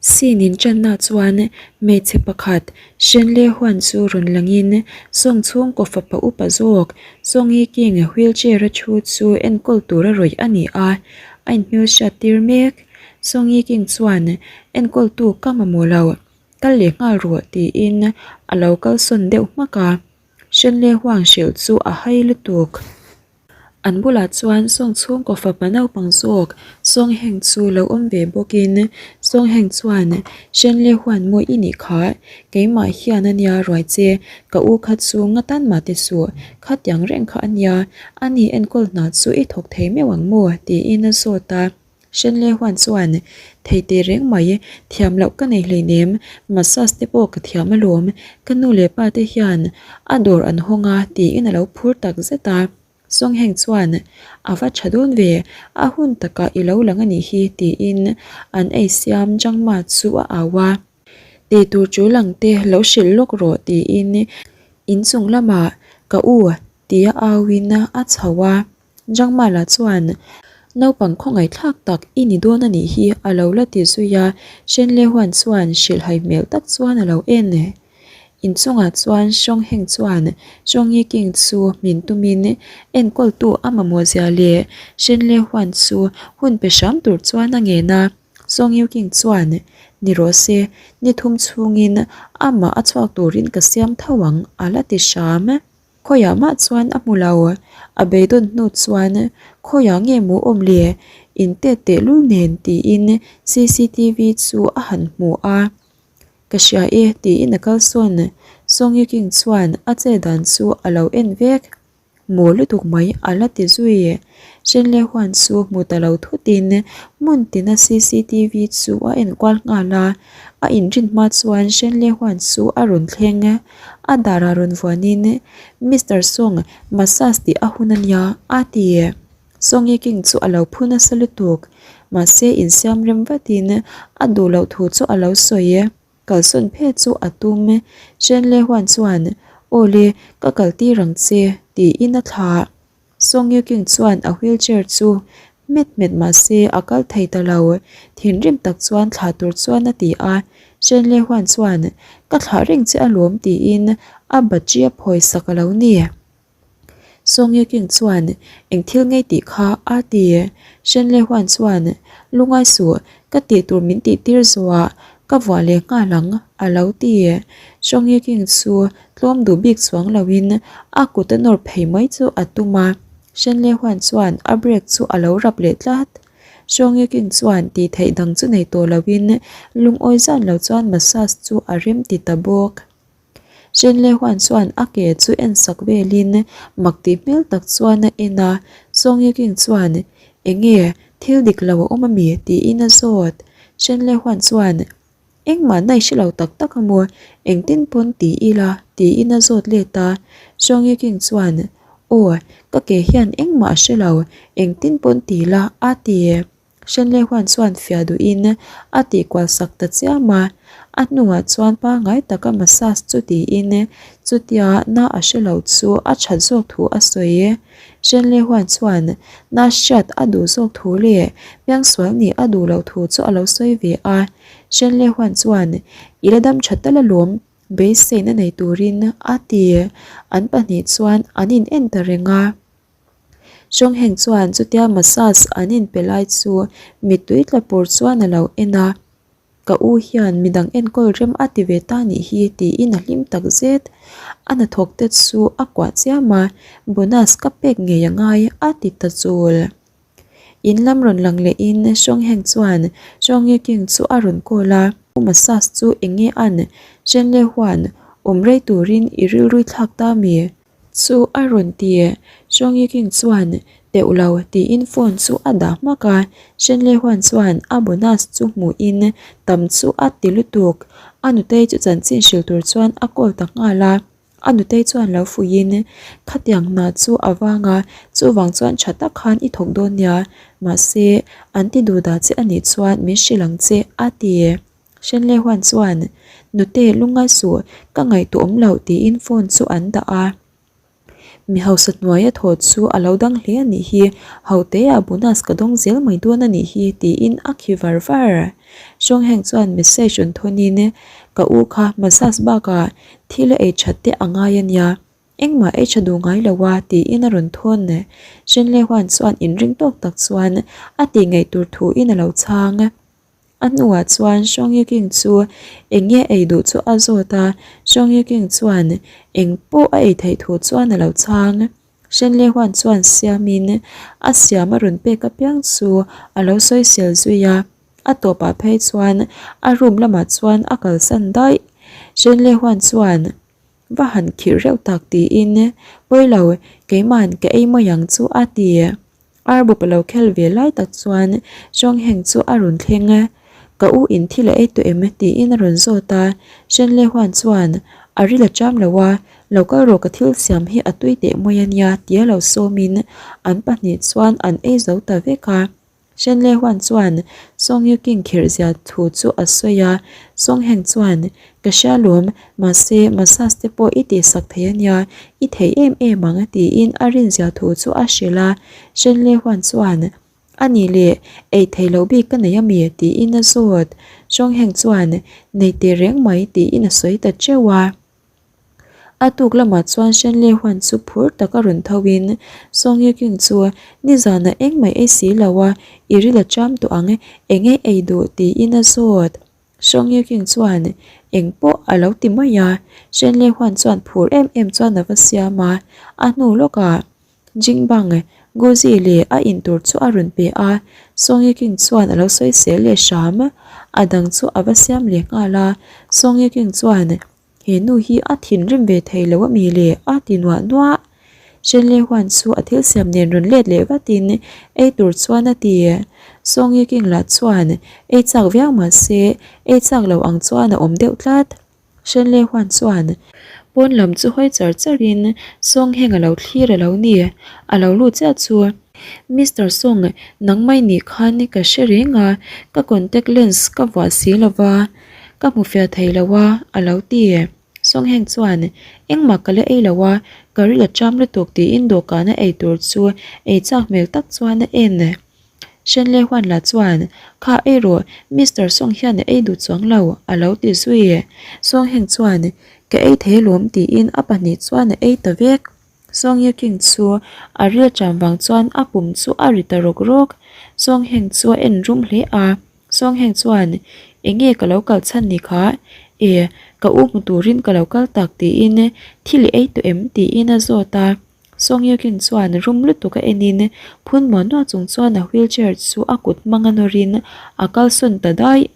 Scene in channa chuan hmeichhe pakhat Shenley huan chu rawn langin Song chhungkaw fapa upa zawk Song-i King wheelchair a thu chu enkawl tura rawih a ni a, a inhmelhriat tir mek. Song-i King chuan enkawltu ka mamawh lo, kal leh nghal rawh tiin a lo kalsawn deuh hmak a, Shenley huang hrilh chu a hai lutuk. An bulah chuan Song chhungkaw fapa naupang zawk Song Heng chu lo awm ve bawkin Song Heng chuan Shen Le Huan mawi i nih kha, keimah hian a nia ruai che, ka u kha chu nga tan mah ti suh, khatiang reng kha a nia, ani enkawl hna chu i thawk thei meuh ang maw? tiin a zawt a. Shenlei huan chuan, Thei teh reng mai, thiam loh ka nei hleinem, massage te pawh ka thiam alawm, ka nu leh pa te hian a dawr an hawng a tiin a lo phur tak zet a. Songheng chuan, A va tha dawn ve, a hun takah i lo lang a nih hi tiin an ei siam Jangma chu a au a. Tih tur tul ang te lo hrilh lawk rawh tiin inchung lamah ka u tia auin a chho a. Jangmala chuan, Naupang khawngaihthlak tak i ni dawn a nih hi a lo la ti zui a, Shenle Huan chuan hrilhhai hmel tak chuan a lo en. Inchungah chuan Xiong Heng chuan Zhong Yiking chu min tumin enkawltu a mamawh zia leh Shenle Huan chu hun pe hram tur chuan a ngen a. Zhong Yiking chuan, Ni rawh se, ni thum chhungin amah a chhuak turin ka siam tho ang a la ti hram. Khawiah mah chuan a hmu lo. A beidawn hnu chuan, Khawiah nge maw awm le? In tet tehlul nen tiin cctv chu a han hmu a. Ka hria e tiin a kalsawn. Song Yu King chuan a che dan chu a lo en vek. Maw lutuk mai a la ti zui. Shen Le Huan chu hmu ta lo thutin hmun tina cctv chu a enkual nghal a. A inrin hma chuan Shen Le Huan chu a rawn thleng. A darah rawn vuanin, Mister Song, massage tih a hun a nia, a ti. Song Yi King chu a lo phu nasa lutuk. Mahse, insiam rem vatin a duh loh thu chu a lo sawi. Kalsawn phet chu a tum. Shen Le Huan chuan, Aw le, ka kaltir ang che, tiin a thlah. Song Yu King chuan a wheelchair chu hmet hmet mah se a kal thei ta lo. Thinrim tak chuan thlah tur chuan a ti a. Shen Le Huan chuan, Ka thlah reng che alawm tiin a battery a phawi sak a lo ni. Song Yu King chuan, Eng thil ngei tih kha a ti. Shen Le Huan chuan, Lungai suh, ka tih tur min tih tir zawhah ka vuah leh nghal ang a lo ti. Song Yu King chu Tlawm duh bik chuang loin a kut a nawr phei mai chu a tum a, Shenlei huan chuan a brake chu a lo rap leh tlat. Hruangi King chuan tih theih dang chu nei tawh loin lungawi zan lo chuan massage chu a rem ti ta bawk. Shenlei huan chuan a ke chu en sak velin mak tih hmel tak chuan a en a, Hruangi King chuan enge thil dik lo a awm ami tiin a zawt. Shenlei huan chuan Engmah na i hre lo tak tak a maw? Engtin pawn ti ila? tiin a zawt let a. Zhuang Yiking chuan, Aw, ka ke hian engmah a hre lo, engtin pawn ti la? a ti. Shen Lei Huan chuan fiah duhin a tihkual sak ta chiam a. A hnungah chuan pangngai taka massage chu tiin chutia na a hre lo chu a that zawk thu a sawi. Shen Lei Huan chuan na hriat a duh zawk thu leh piangsual nih a duh loh thu chu a lo sawi ve a. Shen Lei Huan chuan, I la dam tha tal alawm, beiseina nei turin a ti. An pahnih chuan an in en ta reng a. Zhong Heng chuan chutia massage an inpe lai chu mittui tla pur chuan a lo en a. Ka u hian midang enkawl rem a ti ve ta nih hi tiin a hlim tak zet. A hnathawk te chu a kuah chiam a, bonus ka pek ngei a ngai a ti ta chul. In lam rawn lang lehin Hrawng Heng chuan Hrawng Ye King chu a rawn call a. U massage chu eng nge an? Shen Le Huan awm rei turin i rilrui thlak ta mi? Chu a rawn ti. Zhuang Yiking chuan, Teuh lo, tiin phone chu a dah hmak a. Shen Lei Huan chuan a bonus chu hmuhin tam chu a ti lutuk. A nutei chu chanchin hrilh tur chuan a call ta nghal a. A nutei chuan lo fuihin, Khatiang hna chu a vang a, chuvang chuan tha tak khan i thawk dawn nia. Mahse, an ti duh dah che a nih chuan min hrilh ang che, a ti. Shenlei huan chuan, Nute, lungngai suh, ka ngaihtuah awm loh tiin phone chu an dah a. Mi hausa hnuaia thaw chu a lo dang hle a nih hi, hoteah bonus ka dawng zel mai dawn a nih hi tiin a khi var var. Hrawngheng chuan message rawn thawnin, Ka u kha massage bakah thil a ei that te a ngai a nia, engmah ei tha duh ngai lo a tiin a rawn thawn. Shenlei huan chuan inring tawk tak chuan a tih ngaih tur thuin a lo chhang. A hnuah chuan Hrawngyi King chu eng nge ei duh chu a zawt a, Hrawngyi King chuan eng pawh a ei theih thu chuan a lo chhang. Shenlei huan chuan siamin a siam a rawn pek apiang chu a lo sawisel zui a, a tawpah phei chuan a room lamah chuan a kalsan daih. Shenlei huan chuan va han khirh reuh tak tiin, Pawilo, keima'n ka ei mai ang chu a ti. Arbawp a lo khel ve lai tak chuan Chawngheng chu a rawn thleng a, Ka u in thil a ei tawh em? tiin a rawn zawt a, Shenlei huan chuan a ril a cham lo a, Lo kal rawh ka thil siam hi a tui teh mai a nia tia lo sawmin an pahnih chuan an ei zo ta vek a. Shenlei huan chuan Song Yu King khirh zia thu chu a sawi a, Song Heng chuan, Ka hria lawm, mahse massage te pawh i tihsak thei a nia, i thei em em ang tiin a rin zia thu chu a hrilh a. Shenlei huan chuan, A nih leh, ei thei lo bik ka nei a mi? tiin a zawt. Song Heng chuan, Nei teh reng mai tiin a sawi ta teuh a. A tuk lamah chuan Shenlei huan chu phur taka rawn tho in Song Ye King chu nizanah engmah ei si lo a, i ril a cham tawh ang, eng ei ei duh tiin a zawt. Song Ye King chuan eng pawh a lo ti mai a, Shenlei huan chuan phur em em chuan a va siam a, a hnu lawkah Jingbang, Guzi leh a intur chu a rawn pe a, Song Ye King chuan a lo sawisel leh hram, a dang chu a va siam leh nghal a, Song Ye King chuan He nu hi a thinrim ve thei lo a mi le a ti nuah nuah. Shenlei huan chu a thil siam nen rawn let leh vatin ei tur chuan a ti. Song Ye King lah chuan ei chak viau mah se ei chak lo ang chuan a awm deuh tlat. Shenlei huan chuan pawn lam chu hawi char charin Song Heng a lo thlir a lo ni. A lo lut chiah chu. Mister Song, nangmah i nih khan ka hre reng a, ka contact lens ka vuah si lova. Ka hmu fiah thei lo a, a lo ti. Songheng chuan, Engmah ka la ei lo a, ka ril a cham lutuk tiin dawhkana ei tur chu ei chak hmel tak chuan a en. Shenlei huan lah chuan, Kha ei rawh, Mister Song hian a ei duh chuang lo, a lo ti zui. Songheng chuan, Ka ei thei alawm tiin a pahnih chuan a ei ta vek. Song Ye King chu a ril cham vang chuan a pum chu a ri ta rawk rawk. Songheng chu a en rum hle a. Songheng chuan, Enge ka lo kal chhan ni kha? E, ka u hmu turin ka lo kal tak tiin thil i ei tawh em? tiin a zawt a. Song Ye King chuan rum lutuk a enin phun muah nuah chung chuan a wheelchair chu a kut hmang a nawrin a kalsawn ta daih.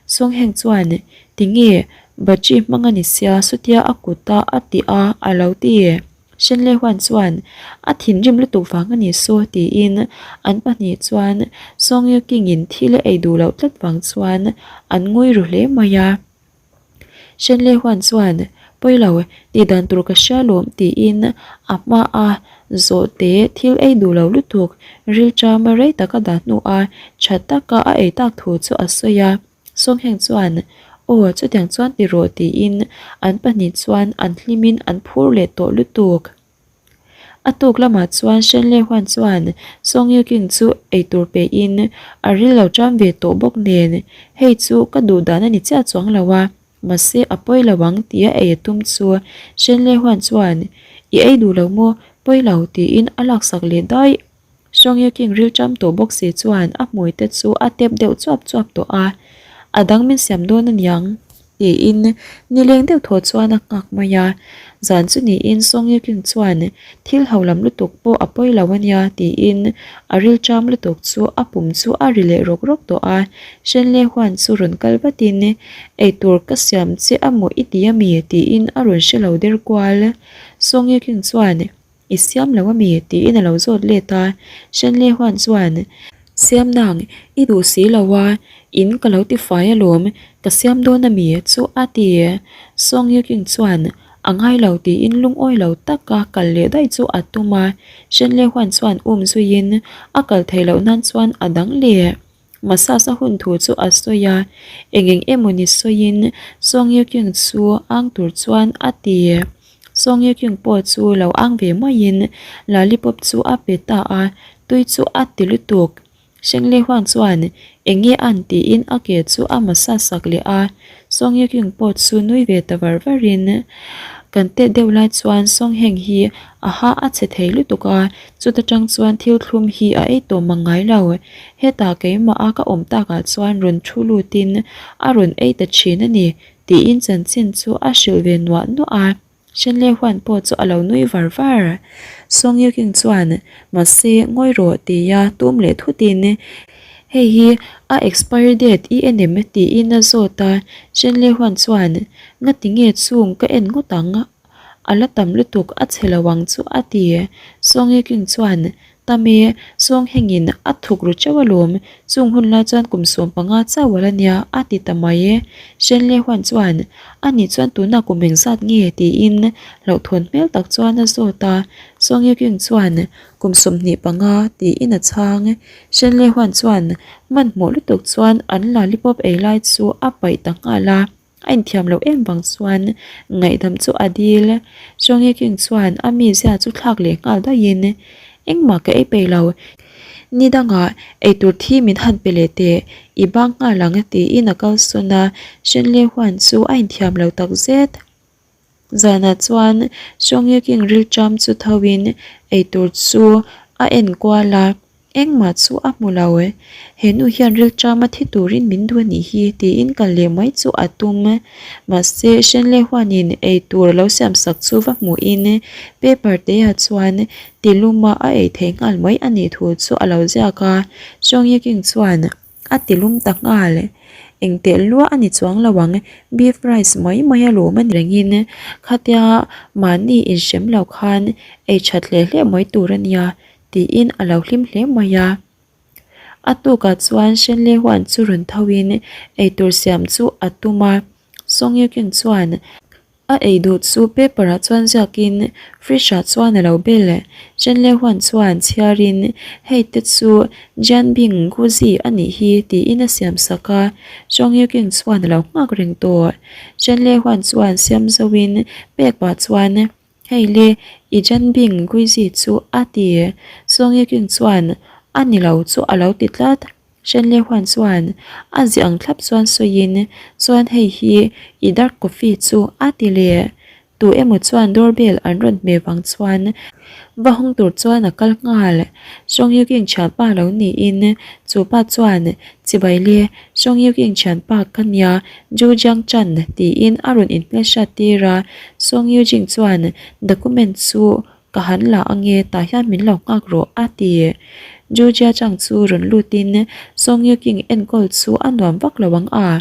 Songheng chuan, Tinge, battery hmang a ni sia chutia a kut a a ti a a lo ti. Shenlei huan chuan a thinrim lutuk vang a ni saw tiin an pahnih chuan Song Yu King in thil a ei duh loh tlat vang chuan an ngawi ru hle mai a. Shenlei huan chuan pawi lo tih dan tur ka hria lawm tiin a hma a zawhte thil ei duh lo lutuk rilṭama rei taka dah hnuah tha taka a ei tak thu chu a sawi a. Songheng chuan, Aw, chutiang chuan ti rawh tiin an pahnih chuan an hlimin an phur leh tawh lutuk. A tuk lamah chuan Shenlei huan chuan Song Yu King chu eitur pein a ril lo ṭam ve tawh bawk nen, Hei chu ka duh dan a ni chiah chuang lo a, mahse a pawi lo ang tia ei a tum chu Shenlei huan chuan, I ei duh lo maw? Pawi lo tiin a laksak leh daih. Songye King rilṭam tawh bawk si chuan a hmui te chu a tep deuh chuap chuap tawh a, a dang min siam dawn aniang tiin nileng deuh thaw chuan a nghak mai a. Zan chu niin Songye King chuan thil ho lam lutuk pawh a pawi lo ania tiin a rilṭam lutuk chu a pum chu a ri leh rawk rawk tawh a. Shenle huan chu rawn kal vatin eitur ka siam che amaw i ti ami tiin a rawn hre lo der kual. Songye King chuan I siam lo ami? tiin a lo zawt let a. Shenlei huan chuan, Siam nang, i duh si lo a, in ka lo ti fai alawm, ka siam dawn ami? chu a ti. Song Yuking chuan, A ngai lo tiin lungawi lo taka kal leh daih chu a tum a. Shenlei huan chuan um zuiin a kal theih loh nan chuan a dang leh. Massage a hun thu chu a sawi a, eng eng emaw ni sawiin Song Ye Kyung chu ang tur chuan a ti. Song Ye Kyung pawh chu lo ang ve maiin lollipop chu a pe ta a, tui chu a ti lutuk. Shenglei Huang chuan eng nge an tiin a ke chu a massage sak leh a, Song Ye Kyung pawh chu nui ve ta var varin kan tet deuh lai chuan Song Heng hi a ha a chhe thei lutuk a, chuta tang chuan thil thlum hi a ei tawh mang ngai lo. Hetah keimah a ka awm takah chuan rawn thu lutin a rawn ei ta thin a ni tiin chanchin chu a hrilh ve nuah nuah a. Shenlei huan pawh chu a lo nui var var. Song Yuking chuan, Mahse, ngawi rawh tia tum leh thutin, Hei hi a expiry date i en em? tiin a zawt a. Shenlei huan chuan, Ngati nge chung ka en ngawt ang? A la tam lutuk a chhe lo ang chu a ti. Song Yuking chuan, Tam e, Sawng hengin a thuk ru teuh alawm, chung hun lai chuan kum 15 chauh a la nia a ti ta mai e. Shenlei huan chuan, Ani chuan tunah kum engzat nge? tiin hlauhthawn hmel tak chuan a zawt a. Sawng Yukyung chuan, Kum 25 tiin a chhang. Shenlei huan chuan hmanhmawh lutuk chuan an lollipop ei lai chu a paih ta nghal a. A inthiam loh em vang chuan ngaihdam chu a dil. Chongi King chuan a mizia chu thlak leh nghal daihin, Engmah ka ei peih lo. Ni dangah eitur thi min han pe leh teh, i bang nghal ang tiin a kalsawn a, Shenle Huan chu a inthiam lo takzet. Zanah chuan Chongi King rilṭam chu thoin eitur chu a en kual a. Engmah chu a hmu lo e. He nu hian rilṭama thi turin min duh a nih hi tiin kal leh mai chu a tum. Mahse, Shenlei huanin ei tur a lo siamsak chu va hmuhin paper te-ah chuan tiluma a ei thei nghal mai a nih thu chu a lo ziak a. Chong Yiking chuan a tilum ta nghal. Engteh lua a ni chuang lo ang, beef rice mai mai a lawm a ni rengin khatia mahni inhrem lo khan ei that hle hle mai tur a nia. Tiin a lo hlim hle mai a. A tukah chuan Shenlei huan chu rawn tho in eitur siam chu a tum a. Song Ye Kyung chuan a ei duh chu paper ah chuan ziak in fridge ah chuan a lo bel. Shenlei huan chuan chhiar in hei te chu Jian Bing Guzi a nih hi tiin a siam sak a. Song Ye Kyung chuan a lo nghak reng tawh. Shenlei huan chuan siam zo in pek pah chuan Hei le, i Janbing Guizi chu a ti. Song Ye Kyung chuan a ni lo chu a lo ti tlat. Shen Le Huan chuan a ziah ang thlap chuan sawiin, Chuan hei hi i dark coffee chu a ti le. Tu emaw chuan doorbell an rawn hmeh vang chuan va hawng tur chuan a kal nghal. Song Ye Kyung thianpa lo niin chu pa chuan Chibai le, Song Ye Kyung thianpa ka nia Ju Jiang Chan tiin a rawn inhmelhriat tir a, Song Yu Jing chuan document chu ka han la ange tah hian min lo nghak rawh a ti. Ju Jia Chang chu rawn lutin Song Yu King enkawl chu a nuam vak lo ang a.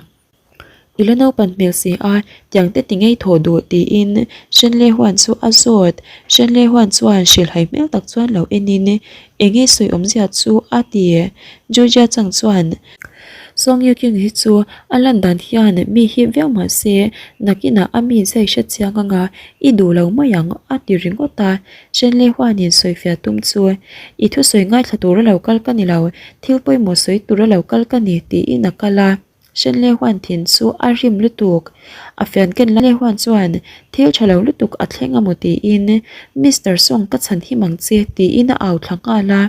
I la naupan hmel si a, tiang te ti ngei thawh duh tiin Shen Le Huan chu a zawt. Shen Le Huan chuan hrilhhai hmel tak chuan lo enin eng nge sawi awmzia chu a ti. Ju Jia Chang chuan Song Yu Kyung hi chu a lan dan hian mi hip viau mah se nakinah a mi zai hre chiang anga i duh lo mai ang a ti ringawt a. Shen Lei huanin sawifiah tum chu i thusawi ngaithla tura lo kal ka ni lo, thil pawimawh sawi tura lo kal ka ni tiin a kal a. Shen Lei huan thin chu a rim lutuk. A fian ken lai huan chuan thil tha lo lutuk a thleng amaw tiin Mister Song ka chhan him ang che tiin a au thla nghal a.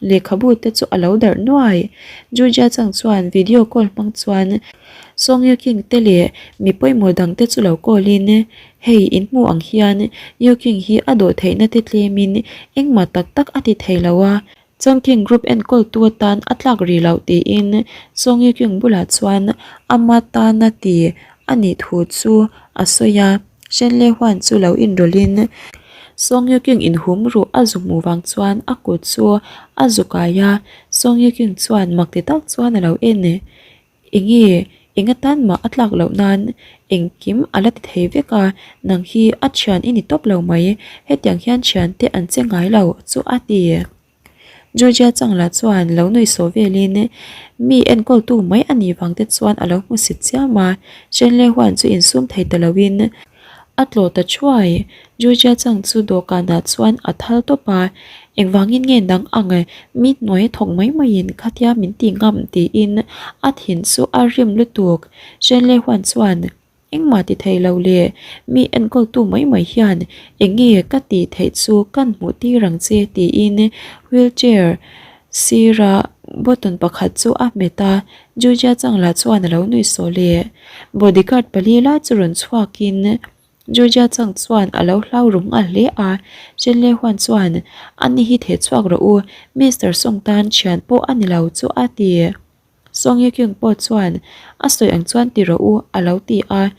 Lehkhabu te chu a lo darh nuai. Julia chang chuan video call hmang chuan Song Yu King te leh mi pawimawh dang te chu lo call in, Hei in hmu ang hian Yu King hi a dawh theihna te tlem in engmah tak tak a ti thei lo a, Chongqing Group enkawltu atan a tlak rih loh tiin Song Yu King bulah chuan ama tana ti a nih thu chu a sawi a. Shen Le Huan chu lo inrawlhin Song Yu King inhum ruh a zu hmuh vang chuan a kut chu a zu kai a, Song Yu King chuan mak ti tak chuan a lo en. Enge, eng atan mah a tlak loh nan engkim a la ti thei vek a, nang hi a thian i ni tawp lo mai, hetiang hian thiante an che ngai lo chu a ti. Georgia Changla chuan lo nuih sawh velin mi enkawltu mai a nih vang te chuan a lo hmu sit chiam a, Shen Le Huan chu insum thei ta loin a tlawh ta thuai. Georgia Chang chu dawhkanah chuan a thal tawp a, Engvangin nge nang ang mi hnuai thawk mai maiin khatia min ti ngam tiin a thin chu a rim lutuk. Shen Le Huan chuan. Engmah ti thei lo leh mi enkawltu mai mai hian eng nge ka tih theih chu kan hmuh tir ang che tiin wheelchair sira button pakhat chu a hmet a, Georgia chang lah chuan a lo nuih sawh leh. Bodyguard pali lai chu rawn chhuakin Georgia chang chuan a lo hlau ru nghal hle a, Shenley Huan chuan ani hi theh chhuak rawh u, Mister Song tan thian pawh a ni lo chu a ti. Song Ye Kyung pawh chuan a sawi ang chuan ti rawh u a lo ti a,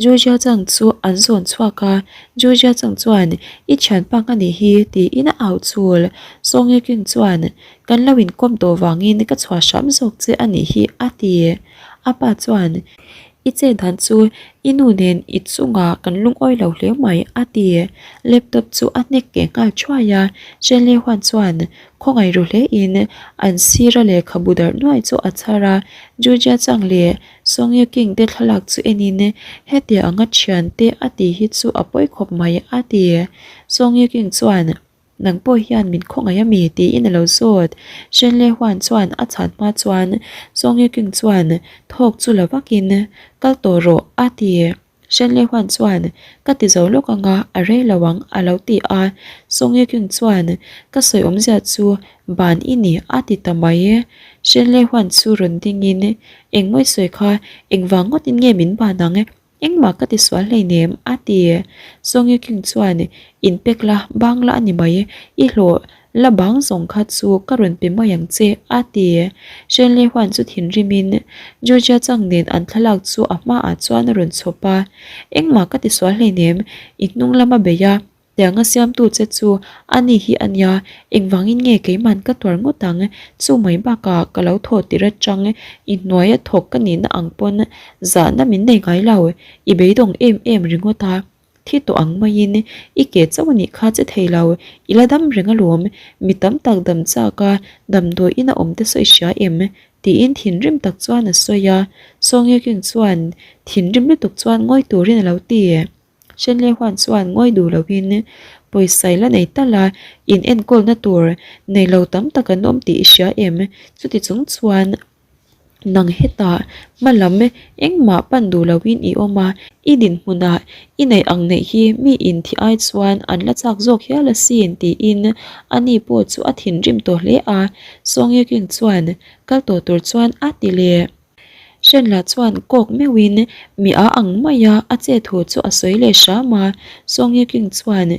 Georgia chang chu an zawn chhuak a, Georgia chang chuan i thianpa nga nih hi tiin a au chul. Song Ye Kyung chuan kan lo inkawm tawh vangin ka chhuah hram zawk che a nih hi a ti. A pa chuan I che dan chu i nu nen i chungah kan lungawi lo hle mai a ti. Laptop chu a hnek keh nghal thuai a, Shen Lei Huan chuan Khawngaih ru hle in an sira lehkhabu darh nuai chu a chhar a, Georgia Chang leh Song Ye King te thlalak chu en in hetia anga thian te a tih hi chu a pawi khawp mai a ti. Song Ye King chuan Nang pawh hian min khawngaih a mi? tiin a lo zawt. Shen Le Huan chuan a chhan hma chuan Song Ye King chuan thawk chu la vakin Kal tawh rawh a ti. Shenley Huan chuan, Ka ti zo lawk anga, a rei lo ang, a lo ti a. Song Ye Kyung chuan, Ka sawi awmzia chu ban i ni, a ti ta mai. Shenley Huan chu rawn dingin, Engmawi sawi kha, engvang ngawtin nge min ban ang? Engmah ka ti sual hleinem, a ti. Song Ye Kyung chuan, Inpek la, bang la a ni mai, i hlawh La bang zawng kha chu ka rawn pe mai ang che, a ti. Shenley Huan chu thinrimin Georgia Chang nen an thlalak chu a hmaah chuan a rawn chhawp a. Engmah ka ti sual hleinem, i hnung lama bei a, tianga siamtu che chu a ni hi a nia, engvangin nge keiman ka tuar ngawt ang, chu mai bakah ka lo thaw tir atang i hnuaia thawk ka nihna ang pawn zahna min nei ngai lo, i beidawng em em ringawt a. Thi tawh ang maiin i ke chauh a nih kha che thei lo, i la dam reng alawm, mi tam tak dam chak a, damdawi in a awm te sawi hria em? tiin thinrim tak chuan a sawi a, Song Ye Kyung chuan thinrim lutuk chuan ngawi turin a lo ti. Shen Lei Huan chuan ngawi duh loin pawisa i la nei tal a, in enkawlna tur nei lo tam tak an awm tih i hria em? Chuti chung chuan. Nang hetah hma lam engmah pan duh loin i awm a, i dinhmunah i neih ang neih hi mi inthih ai chuan an la chak zawk hial asin tiin ani pawh chu a thinrim tawh hle a, Song Ye King chuan kal tawh tur chuan a ti leh. Hrenla chuan kawk meuhin mi a ang mai a, a che thu chu a sawi leh hram a, Song Ye King chuan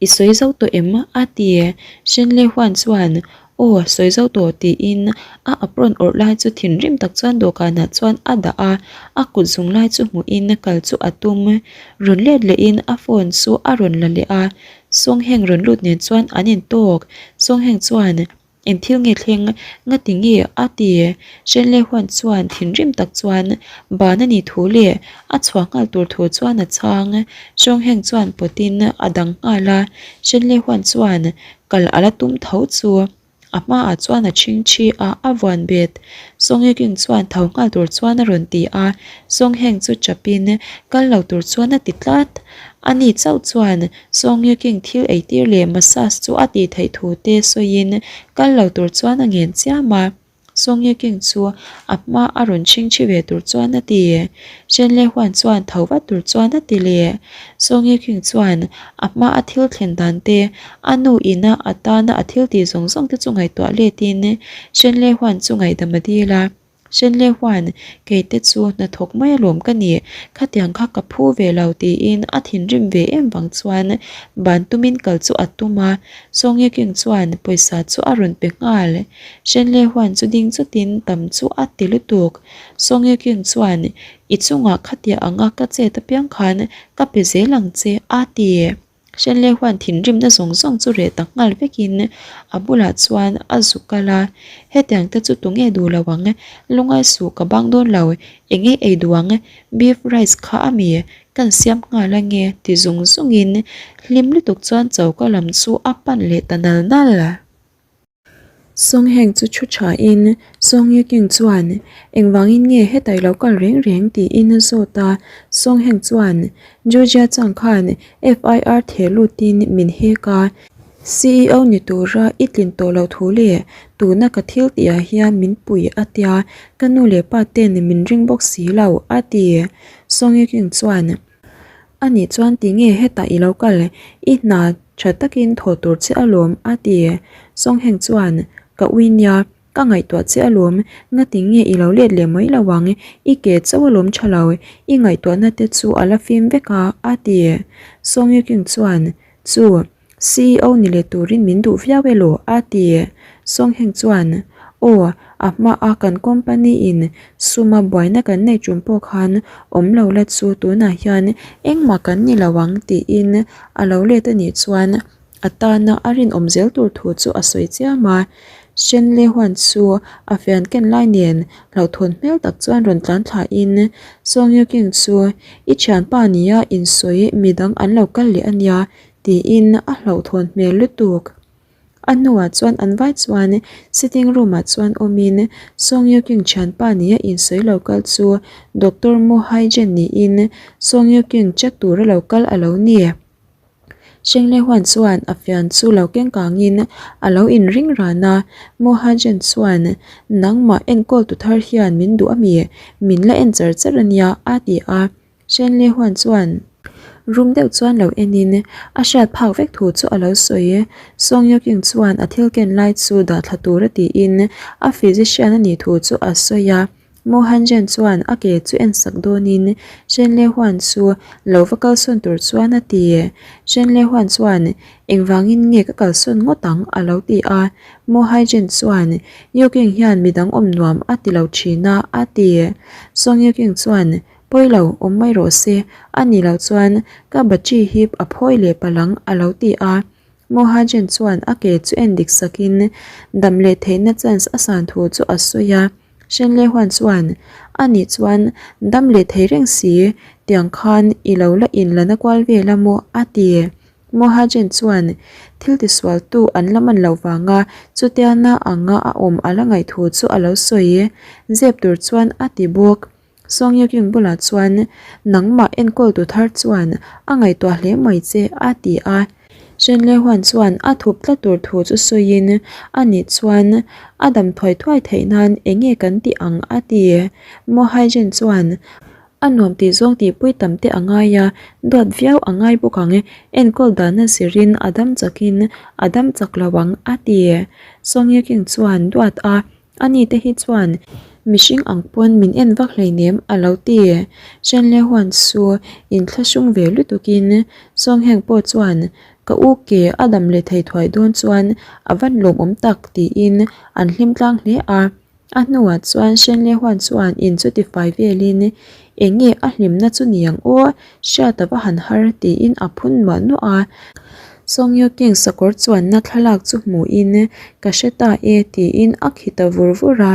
i sawi zo tawh em? a ti. Shenle Huan chuan Aw, sawi zo tawh tiin a apron awrh lai chu thinrim tak chuan dawhkanah chuan a dah a, a kut zung lai chu hmuhin kal chu a tum. Rawn let lehin a phone chu a rawn la leh a, Sawngheng rawn lut nen chuan an intawk. Sawngheng chuan, Eng thil nge thleng? Ngati nge? a ti. Hrenleh huan chuan thinrim tak chuan ban a nih thu leh a chhuah nghal tur thu chuan a chhang. Sawngheng chuan pawtin a dang nghal a, Hrenleh huan chuan Kal a la tum tho chu a hmaah chuan a chhingchhi a, a vuan bet. Sawngheking chuan tho nghal tur chuan a rawn ti a, Sawngheng chu chapin kal lo tur chuan a ti tlat. Ani chauh chuan Sawngheking thil eitir leh massage chu a tih theih thu te sawiin kal lo tur chuan a ngen chiam a. Song Ye King chu a hma a rawn chhingchhi ve tur chuan a ti. Shen Le Huan chuan tho vat tur chuan a ti leh. Song Ye King chuan a hma a thil thlen dan te, a nu ina a tana a thil tih zawng zawng te chu ngaihtuah letin Shen Le Huan chu ngaihdam a dil a. Shen Le Huan, kei te chu hnathawk mai alawm ka ni, khatiang kha ka phu ve lo tiin a thinrim ve em vang chuan ban tumin kal chu a tum a. Song Ye King chuan pawisa chu a rawn pe nghal. Shenlei huan chu ding chutin tam chu a ti lutuk. Song Ye Kyung chuan, I chungah khatia anga ka chet apiang khan ka pe zel ang che, a ti. Shenlei huan thinrimna zawng zawng chu reh tak nghal vekin a bulah chuan a zu kal a, Hetiang te chu tunge duh lo ang? Lungai suh ka bang dawn lo, enge ei duh ang? Beef rice kha a mi? Kan siam nghal ange ti zung zungin hlim lutuk chuan choka lam chu a pan leh ta nal nal. Songheng chu thu thain Song Ye King chuan, Engvangin nge hetai lo kal reng reng? tiin a zawt a. Songheng chuan, Georgia chang khan FIR theh lutin min hek a. CEO ni tura i tlin tawh loh thu leh tuna ka thil tihah hian min pui a tia, ka nu leh pa ten min ring bawk si lo a ti. Song Ye King chuan, Anih chuan tinge hetah i lo kal, i hna tha takin thaw tur che alawm a ti. Song Heng chuan, Ka ui nia, Ka ngaihtuah che alawm, ngati nge i lo let leh mai lo ang, i ke chauh alawm tha lo, i ngaihtuahna te chu a la fim vek a, a ti. Song Yu King chuan, Chu, CEO ni leh turin min duh viau elaw? a ti. Song Heng chuan, Aw, a hmaa kan company in suma buaina kan nei tum pawh khan awm lo la chu tunah hian engmah kan ni lo ang tiin a lo let a nih chuan A tana a rinawm zel tur thu chu a sawi chiam a, Shenley huan chu a fian ken lai nen hlauhthawn hmel tak chuan rawn tlan thla in Song Yu King chu i thianpa nia insawi midang an lo kal leh a nia tiin a hlauhthawn hmel lutuk. A hnuah chuan an vai chuan sitting room ah chuan awm in Song Yu King thianpa nia insawi lo kal chu Doctor Mo Hai Jen niin Song Yu King check tura lo kal a lo ni. Shenglei huan chuan a fian chu lo keng kangin a lo inring ran a, Mohajen chuan, Nangmah enkawl tu thar hian min duh a mi? Min la en char char a nia, a ti a. Shenglei huan chuan rum deuh chuan lo enin a hriat phak vek thu chu a lo sawi. Song Yoking chuan a thil ken lai chu dah thla tura tiin a physician a nih thu chu a sawi a. Mohanjen chuan a ke chu en sak dawnin Shenlei Huan chu lo va kalsawn tur chuan a ti. Shenlei Huan chuan, Engvangin nge ka kalsawn ngawt ang? a lo ti a. Mohajen chuan, Yuking hian midang awm nuam a ti lo thin a, a ti. Song Yuking chuan, Pawi lo, awm mai rawh se, a nih loh chuan ka bachi hi a phawi leh palh ang, a lo ti a. Mohajen chuan a ke chu en dik sakin dam leh theihna chance a san thu chu a sawi a. Shenlei huan chuan, A nih chuan dam leh thei reng si, tiang khan i lo la in la na kual vel a maw? a ti. Mohajen chuan thil tisualtu an la man loh vanga chutia na anga a awm a la ngaih thu chu a lo sawi. Zep tur chuan a ti bawk. Song Ye Kyung bulah chuan, Nangmah enkawltu thar chuan a ngaihtuah hle mai che, a ti a. Shen Le Huan chuan a thup tlat tur thu chu sawiin, A nih chuan a dam thuai thuai theih nan eng nge kan tih ang? a ti. Mo Hai Jin chuan, A nuam tih zawng tihpui tam te a ngai a, duat viau a ngai bawk ang, enkawl dahna zirin a dam chakin a dam chak lo ang, a ti. Song Ye Kyung chuan duat a Ani te hi chuan mihring ang pawn min en vak hleinem a lo ti. Shenle huan chu inthlahrung ve lutukin Songheng pawh chuan ka u ke a dam leh thei thuai dawn chuan a van lawmawm tak tiin an hlim tlang hle a. A hnuah chuan Shenle huan chuan in chu tifai velin eng nge a hlimna chu ni ang aw hriat a va han har tiin a phun nuah nuah a. Song Yu King sakawr chuanna thlalak chu hmuhin ka hre ta e tiin a khi ta vur vur a.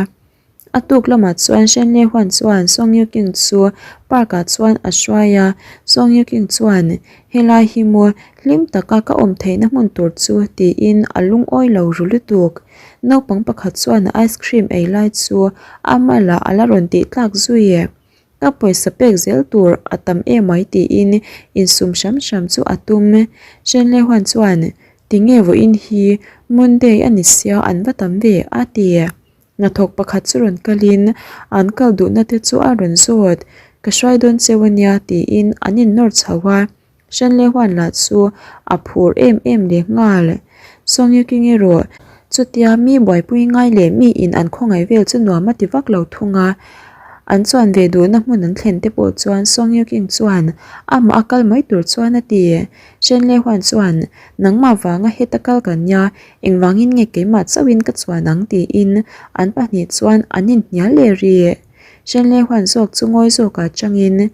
A tuk lamah chuan Shen Lei Huan chuan Song Yu King chu park ah chuan a hruai a, Song Yu King chuan helai hi maw hlim taka ka awm theihna hmun tur chu tiin a lungawi lo ru lutuk. Naupang pakhat chuan a ice cream ei lai chu a malah a la rawn tih tlak zui e. Ka pawisa pek zel tur a tam emai tiin insum hram hram chu a tum. Shenlei huan chuan, Tinge vawiin hi Monday a ni sia an va tam ve a ti. Hnathawk pakhat chu rawn kalin an kal duhna te chu a rawn zawt. Ka hruai dawn cheu a nia tiin an innawr chho a. Shenlei huan lah chu a phur em em leh nghal. Sawngyiking erawh chutia mi buaipui ngai leh mi in an khawngaih vel chu nuam a ti vak lo thung a. An chuan ve duhna hmun an thlen te pawh chuan Sawngyiking chuan amah a kal mai tur chuan a ti. Shenlei huan chuan nangmah vanga heta kal kan nia engvangin nge keimah chauhin ka chuan ang tiin an pahnih chuan an inhnial leh rih. Shenlei huan zawk chu ngawi zawkah changin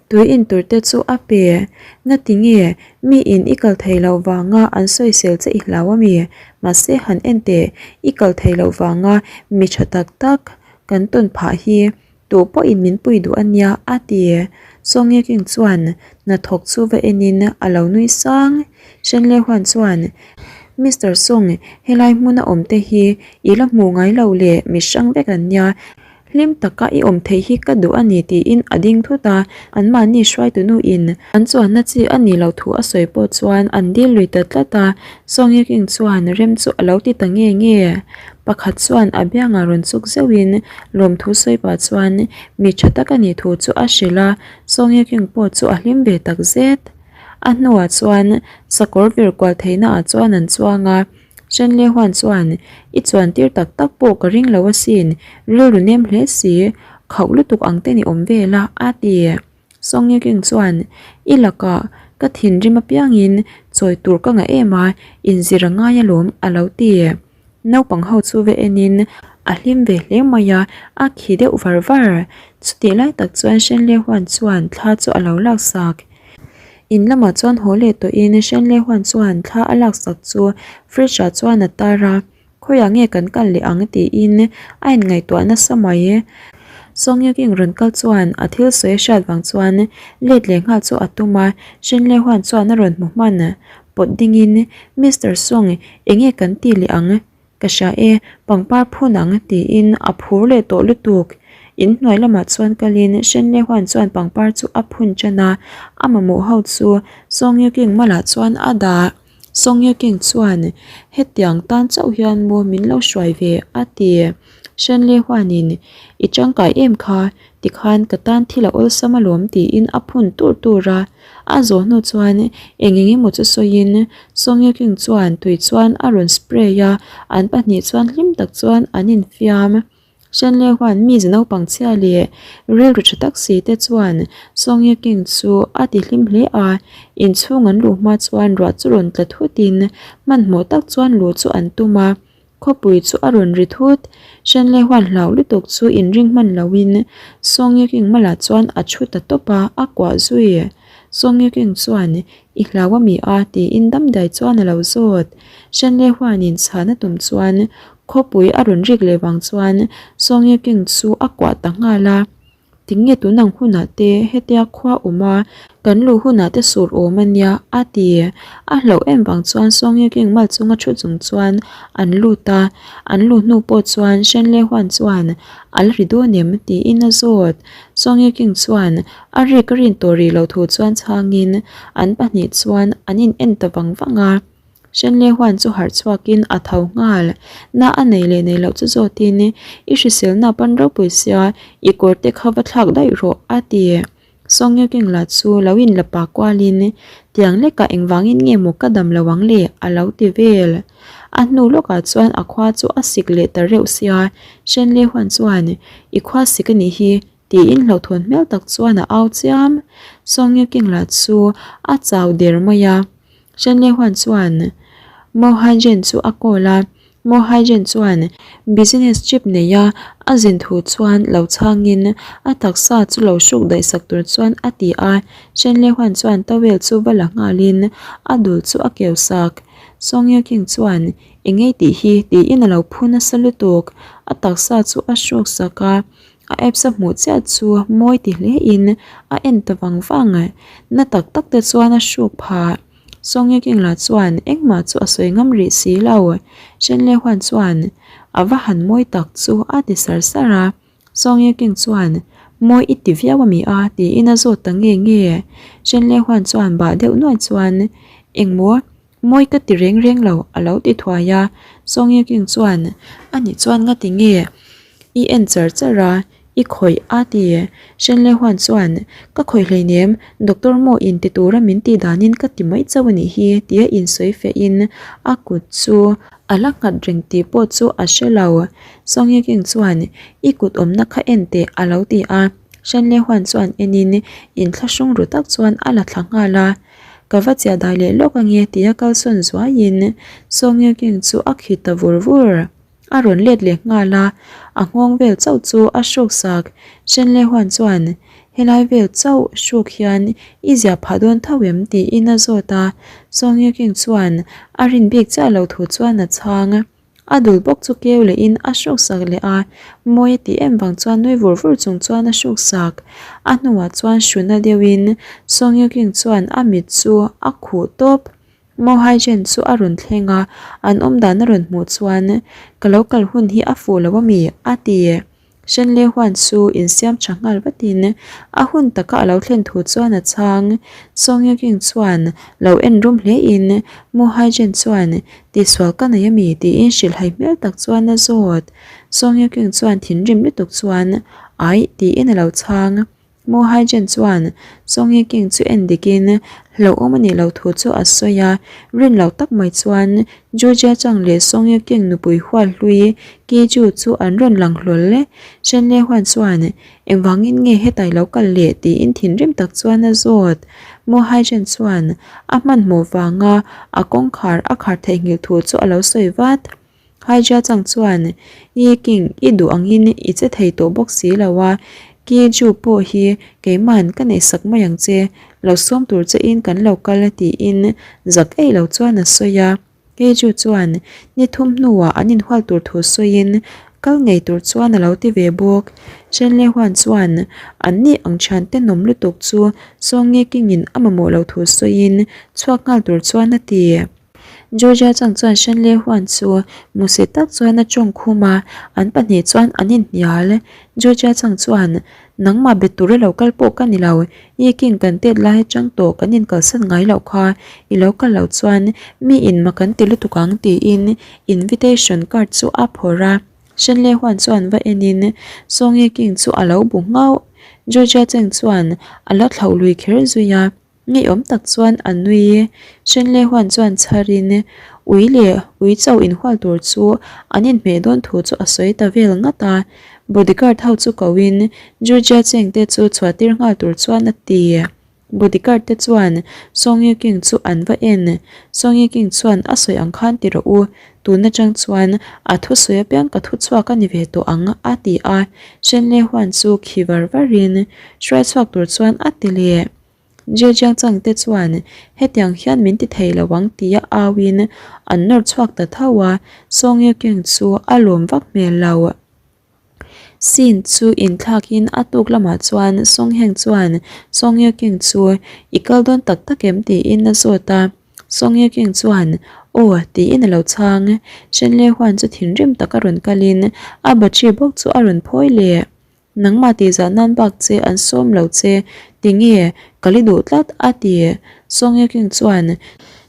tui in tur te chu a pe. Ngati nge mi in i kal thei loh vanga an sawisel che i hlau ami? Mahse han en teh, i kal thei loh vanga mi tha tak tak kan tawn phah hi tu pawhin min pui duh ania a ti. Sawngye King chuan hnathawk chu va enin a lo nui sang. Shenlei huan chuan Mister Song helai hmuna awm te hi i la hmu ngai lo leh mi hrang vek an nia. Hlim taka i awm theih hi ka duh a ni tiin a ding thut a, anmahni hruaitunu in an chuanna chi a nih loh thu a sawi pawh chuan an dil lui ta tlat a, Song Ye King chuan rem chu a lo ti ta nge nge. Pakhat chuan a biangah rawn chuk zeuhin lawmthu sawi pah chuan mi tha tak a nih thu chu a hrilh a, Song Ye King pawh chu a hlim ve tak zet. A hnuah chuan sakawr vir kual theihna ah chuan an chuang a, Shen Le Huan chuan, I chuan tir tak tak pawh ka ring lo asin, rilru nem hle si, khauh lutuk ang te ni awm vel a, a ti. Song Ye King chuan, I lakah ka thinrim apiangin chawi tur ka ngah em a, inzir a ngai alawm, a lo ti. Naupang ho chu va enin a hlim ve hle mai a, a khi deuh var var. Chutih lai tak chuan Shen Le Huan chuan thla chu a lo laksak. In lamah chuan haw leh tawhin Shen Le Huan chuan thla a laksak chu fridge ah chuan a tar a, khawiah nge kan kal leh ang tiin a inngaihtuah nasa mai. Song Ye King rawn kal chuan a thil sawi a hriat vang chuan let leh nghal chu a tum a, Shen Le Huan chuan a rawn hmu hman. Pawt dingin, Mister Song, enge kan ti leh ang? Ka hria e, pangpar phun ang tiin a phur leh tawh lutuk. In hnuai lamah chuan kalin Shen Le Huan chuan pangpar chu a phun tan a, a mamawh ho chu Song Ye King malah chuan a dah. Song Ye King chuan, Hetiang tan chauh hian maw min lo hruai ve? a ti. Shen Le Huanin, I tangkai em kha? Tikhan ka tan thil a awlsam alawm tiin a phun tur tur a. A zawh hnu chuan eng eng emaw chu sawiin Song Ye King chuan tui chuan a rawn spray a, an pahnih chuan hlim tak chuan an infiam. Shen Le Huan mi ze naupang chhia leh rilru tha tak si te chuan Song Ye King chu a ti hlim hle a, inchhung an luh hma chuan ruah chu rawn tla thutin hmanhmawh tak chuan luh chu an tum a. Khawpui chu a rawn ri thut. Shenlei huan hlau lutuk chu inring hman loin Song Ye King malah chuan a thu ta tawp a, a kuah zui. Song Ye King chuan, I hlau a mi a? tiin damdai chuan a lo zawt. Shenlei huanin chhan a tum chuan khawpui a rawn rik leh vang chuan Song Ye King chu a kuah ta nghal a. Tinge tunang hunah te hetia khua awm a, kan luh hunah te sur awm a nia, a ti. A hlauh em vang chuan Sawngye King mal chunga thu chung chuan an lut a, an luh hnu pawh chuan Shen Le Huan chuan a la ri dawn em tiin a zawt. Sawngye King chuan a rik a rin tawh rih loh thu chuan chhangin an pahnih chuan an in en ta vang vang a. Shenlei huan chu harh chhuakin a tho nghal. Na a nei leh nei loh chu zawtin, I hriselna pan ropui sia, i kawr te kha va thlak daih rawh, a ti. Song Ye King lah chu lo in la pa kualin, Tiang lekah engvangin nge maw ka dam lo ang le? a lo ti vel. A hnu lawkah chuan a khua chu a sik leh ta reuh sia, Shenlei huan chuan, I khua sik a nih hi, tiin hlauhthawn hmel tak chuan a au chiam. Song Ye King lah chu a chau der mai a. Shen Le Huan chuan Mo Haijen chu a call a, Mo Haijen chuan business trip nei a a zin thu chuan lo chhangin a taksa chu lo hruk daih sak tur chuan a ti a, Shen Le Huan chuan towel chu va la nghalin a dul chu a keu sak. Song Ye King chuan eng ngei tih hi tiin a lo phu nasa lutuk, a taksa chu a hruk sak a. A apps a hmuh chiah chu mawi ti hle in a en ta vang vang. Na tak tak te chuan a hruk phah. Song Ye King lah chuan engmah chu a sawi ngam rih si lo. Shen Le Huan chuan a va han mawi tak chu a ti sar sar a. Song Ye King chuan mawi i ti viau a mi a tiin a zawt ta nge nge. Shen Le Huan chuan bah deuh nuai chuan engmaw Mawi ka ti reng reng lo, a lo ti thuai a. Song Ye King chuan, Ani chuan nga ti nge? I en char char a, i khawih a ti. Shen Le Huan chuan, Ka khawih hleinem, Doctor maw in ti tura min tih danin ka ti mai chauh a nih hi, tia insawi fehin a kut chu a la nghat reng tih pawh chu a hre lo. Song Ye King chuan, I kut awmna kha en teh, a lo ti a. Shen Le Huan chuan enin inthlahrung ru tak chuan a la thla nghal a. Ka va chiah dai leh lawk ange tia kalsawn zuaiin Song Ye King chu a khit ta vur vur. A rawn let leh nghal a, a nghawng vel chauh chu a hruk sak. Shen Le Huan chuan, Helai vel chauh hruk hian i ziah phah dawn tho em? tiin a zawt a, Song Ye King chuan a rin bik chiah lo thu chuan a chhang. A dul bawk chu keu lehin a hruk sak leh a, mawi a tih em vang chuan nui vur vur chung chuan a hruk sak. A hnuah chuan hruna deuhin Song Ye King chuan a mit chu a khuh tawp. Mo Hai Jen chu a rawn thleng a, an awm dan a rawn hmuh chuan, Ka lo kal hun hi a fuh lo a mi? a ti. Shenle huan chu insiam tha nghal vatin a hun taka a lo thlen thu chuan a chhang. Song Ye King chuan lo en rum hle in Mu Hai Jen chuan tihsual ka nei ami tiin hrilhhai hmel tak chuan a zawt. Song Ye King chuan thinrim lutuk chuan Aih tiin a lo chhang. Mo Hai-jen chuan Song Ye King chu en dikin hlauhawm a nih loh thu chu a sawi a, rin loh tak mai chuan Ju Jia Chang leh Song Ye King nupui hual hlui Ki Ju chu an rawn lang hlawl le. Shen Le Huan chuan engvangin nge hetai lo kal leh tiin thinrim tak chuan a zawt. Mo Hai-jen chuan a hmanhmawh vanga a kawngkhar a khar theihnghilh thu chu a lo sawi vat. Haijia chang chuan, Ye King, i duh angin i che thei tawh bawk si lo a, Ki Ju pawh hi keima'n ka neihsak mai ang che, lo sawm tur chein kan lo kal tiin zak eih lo chuan a sawi a. Ki Ju chuan ni thum hnuah an inhual tur thu sawiin kal ngei tur chuan a lo ti ve bawk. Chen Le Huan chuan an ni ang thian tenawm lutuk chu Song Ye King-in a mamawh lo thu sawiin chhuak nghal tur chuan a ti. Georgia chang chuan Shenley Huan chu musi tak chuan a tawng khum a, an pahnih chuan an inhnial. Georgia chang chuan, Nangmah be tura lo kal pawh ka ni lo, i king kan tet lai atang tawh kan inkalsan ngai loh kha, i lo kal loh chuan mi in mak an ti lutuk ang tiin invitation card chu a phawrh a. Shenley Huan chuan va enin Song Ye King chu a lo bu nghauh. Georgia Cheng chuan a la thlauh lui kher zui a. Ngeiawm tak chuan a nui. Shenley Huan chuan chharin ui leh ui chauh inhual tur chu an inhmeh dawn thu chu a sawi ta vel ngat a. Bodyguard ho chu koin Georgia Cheng te chu chhuah tir nghal tur chuan a ti. Bodyguard te chuan Song Yu King chu an va en. Song Yu King chuan a sawi ang khan ti rawh u, tun atang chuan a thusawi apiang ka thuchhuak a ni ve tawh ang a ti a. Shenley Huan chu khi var varin hruai chhuak tur chuan a ti leh. Zhejiang chang te chuan hetiang hian min ti thei lo ang tia auin an nawr chhuak ta tho a, Song Ye Kyung chu a lawm vak hmel lo. Scene chu inthlakin a tuk lamah chuan Song Heng chuan Song Ye Kyung chu i kal dawn tak tak em tiin a zawt a, Song Ye Kyung chuan aw tiin a lo chhang. Shen Le Huan chu thinrim taka rawn kalin a battery bawk chu a rawn phawi leh. Nangmah tihzah nan bak che an sawm lo che, tinge ka li duh tlat a ti. Song Ye King chuan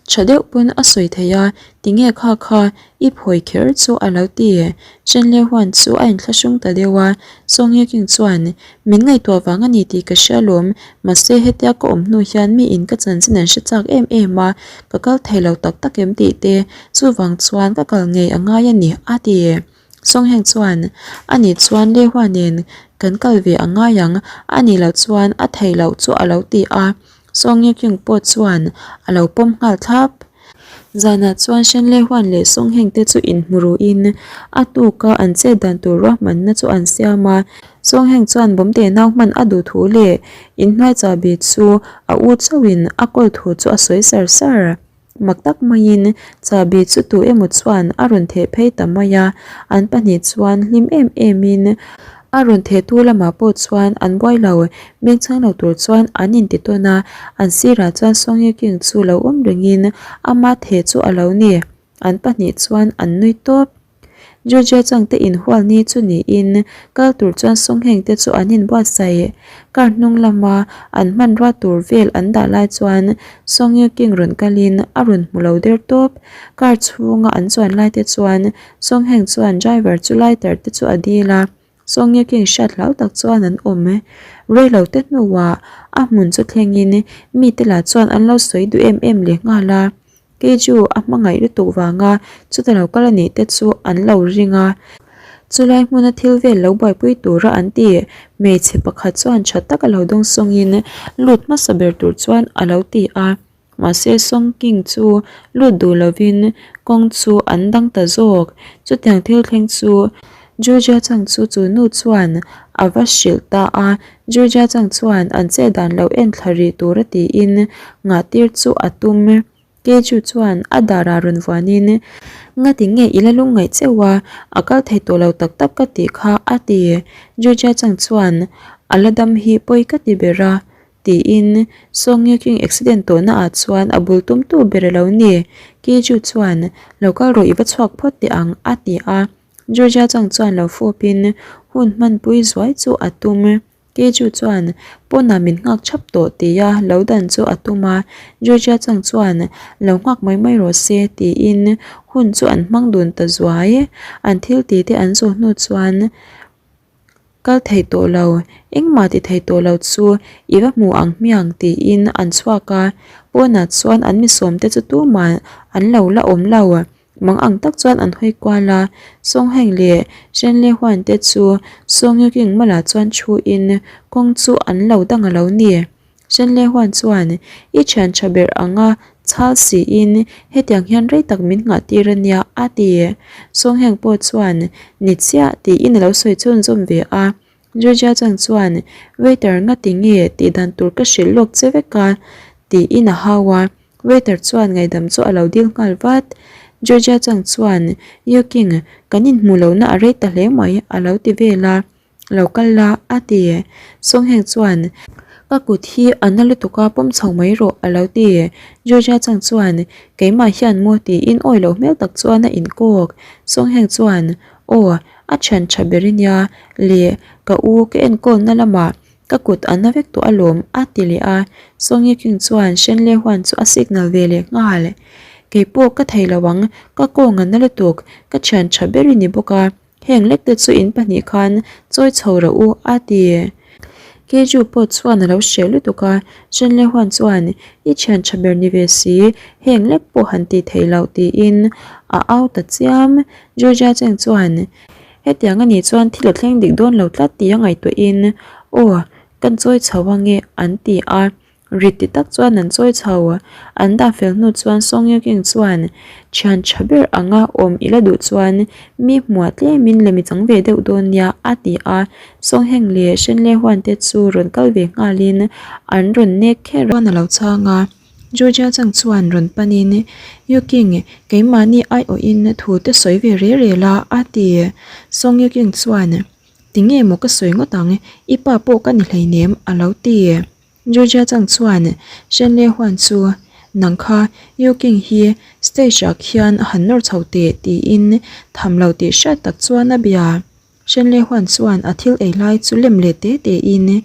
tha deuh pawn a sawi thei a, tinge kha kha i phawi kher chu a lo ti. Chen Le Huan chu a inthlahrung ta deuh a, Song Ye King chuan min ngaihtuah vang a ni tih ka hria lawm, mahse hetia ka awm hnu hian mi in ka chanchin an hre chak em em a, ka kal thei lo tak tak em tih te, chuvang chuan ka kal ngei a ngai a ni a ti. Songheng chuan, A nih chuan Lehua nen kan kal ve a ngai ang, a nih loh chuan a theih loh chu a lo ti a. Song Ye Kyung pawh chuan a lo pawm nghal thlap. Zanah chuan Shen Lehuan leh Songheng te chu inhmu ruhin a tuka an chet dan tur ruahmanna chu an siam a. Songheng chuan Bawmte nau hman a duh thu leh inhnuai chahbi chu a u chauhin a kawl thu chu a sawi sar sar. Mak tak maiin chahbi chu tu emaw chuan a rawn theh phei ta mai a, an pahnih chuan hlim em emin a rawn thehtu lamah pawh chuan an buai lo, beng chhang lo tur chuan an inti tawn a, an sirah chuan Song Ye King chu lo awm rengin ama theh chu a lo ni, an pahnih chuan an nui tawp. Georgia changte inhual ni chu niin kal tur chuan Songheng te chu an inbuatsaih. Car hnung lama an hmanrua tur vel an dah lai chuan Song Yu King rawn kalin a rawn hmu lo der tawp. Car chhunga an chuan lai te chuan Songheng chuan driver chu lighter te chu a dil a, Song Yu King hriat hlau tak chuan an awm. Reilo te hnuah a hmun chu thlengin mite lah chuan an lo sawi duh em em leh nghal a. Kei chu a hmangaih lutuk vanga chuta lo kal a nih te chu an lo ring a, chulai hmuna thil vel lo buaipui tura an ti. Hmeichhe pakhat chuan tha taka lo dawng sawngin lut hmasa ber tur chuan a lo ti a, mahse Song King chu lut duh lovin kawng chu an dang ta zawk. Chutiang thil thleng chu Georgia chang chu chu nu chuan a va hrilh ta a, Georgia chang chuan an chet dan lo en thla rih tura tiin ngahtir chu a tum. Keju chuan a darah rawn vuanin, Ngati nge i la lungngaih cheu a, a kal thei tawh lo tak tak ka tih kha a ti. Georgia chang chuan a la dam hi pawi ka ti ber a tiin Song Ye King accident tawhna ah chuan a bul tumtu ber a lo ni. Keju chuan, Lo kal rawh i va chhuak phawt teh ang a ti a. Georgia chang chuan lo fawpin hun hmanpui zuai chu a tum. Keju chuan pawnah min nghak thap tawh tia lo dan chu a tum a, Georgia chang chuan lo nghak mai mai rawh se tiin hun chu an hmang dun ta zuai. An thil tih te an zawh hnu chuan kal thei tawh lo, engmah ti thei tawh lo chu i va hmu ang hmiang tiin an chhuak a, pawnah chuan an misawm te chu tumah an lo la awm lo. Mang ang tak chuan an hawi kual a, Songheng leh Shenle Huan te chu Songyuking malah chuan thuin kawng chu an lo dang a lo ni. Shenle Huan chuan, I thian tha ber anga chhal siin hetiang hian rei tak min nghah tir a nia, a ti. Songheng pawh chuan, Ni chiah, tiin a lo sawi chhunzawm ve a. Georgia chang chuan, Waiter ngati nge tih dan tur ka hrilh lawk che vek a, tiin a hau a. Waiter chuan ngaihdam chu a lo dil nghal vat. Georgia chang chuan, Yo King, kan inhmuh lohna a rei ta hle mai, a lo ti vel a. Lo kal la, a ti. Songheng chuan, Ka kut hi a na lutuk a, pawm chho mai rawh, a lo ti. Georgia chang chuan, Keimah hian maw tiin awi loh hmel tak chuan a inkawk. Songheng chuan, Aw, a thian tha ber i nia le, ka u ka enkawlna lamah ka kut a na vek tawh alawm a ti leh a, Songi King chuan Shenle Huan chu a signal ve leh nghal. Keipawh ka thei lo ang, ka kawng a na lutuk, ka thian tha ber i ni bawk a, heng lek te chu in pahnih khan chawi chho rawh u a ti. Keju pawh chuan a lo hreh lutuk a, Shenle Huan chuan i thian tha ber ni ve si, heng lek pawh han tih theih loh tiin a au ta chiam. Georgia Cheng chuan, Hetiang a nih chuan thil a thleng dik dawn lo tlat tih a ngaihtuahin, Aw, kan chawi chho ange, an ti a. Rit ti tak chuan an chawi chho. An dah fel hnu chuan Song Ye King chuan, Thian tha ber anga awm i la duh chuan mi hmuah tlemin lem i chang ve deuh dawn nia, a ti a. Song Heng leh Shen Le Huan te chu rawn kal ve nghalin an rawn nek kher a. Chuan a lo chhang a. Georgia chang chuan rawn panin, Yu King, keimahni aiawhin thu te sawi ve rel rel a, a ti. Song Yu King chuan, Tinge maw ka sawi ngawt ang, i pa pawh ka ni hleinem, a lo ti. Georgia chang chuan, Shen Le Huan chu, Nang kha, Yu King hi stage ah khian a han nawr chho teh, tiin tham lo tih hriat tak chuan a bia. Shenlei huan chuan a thil ei lai chu lem leh te te in,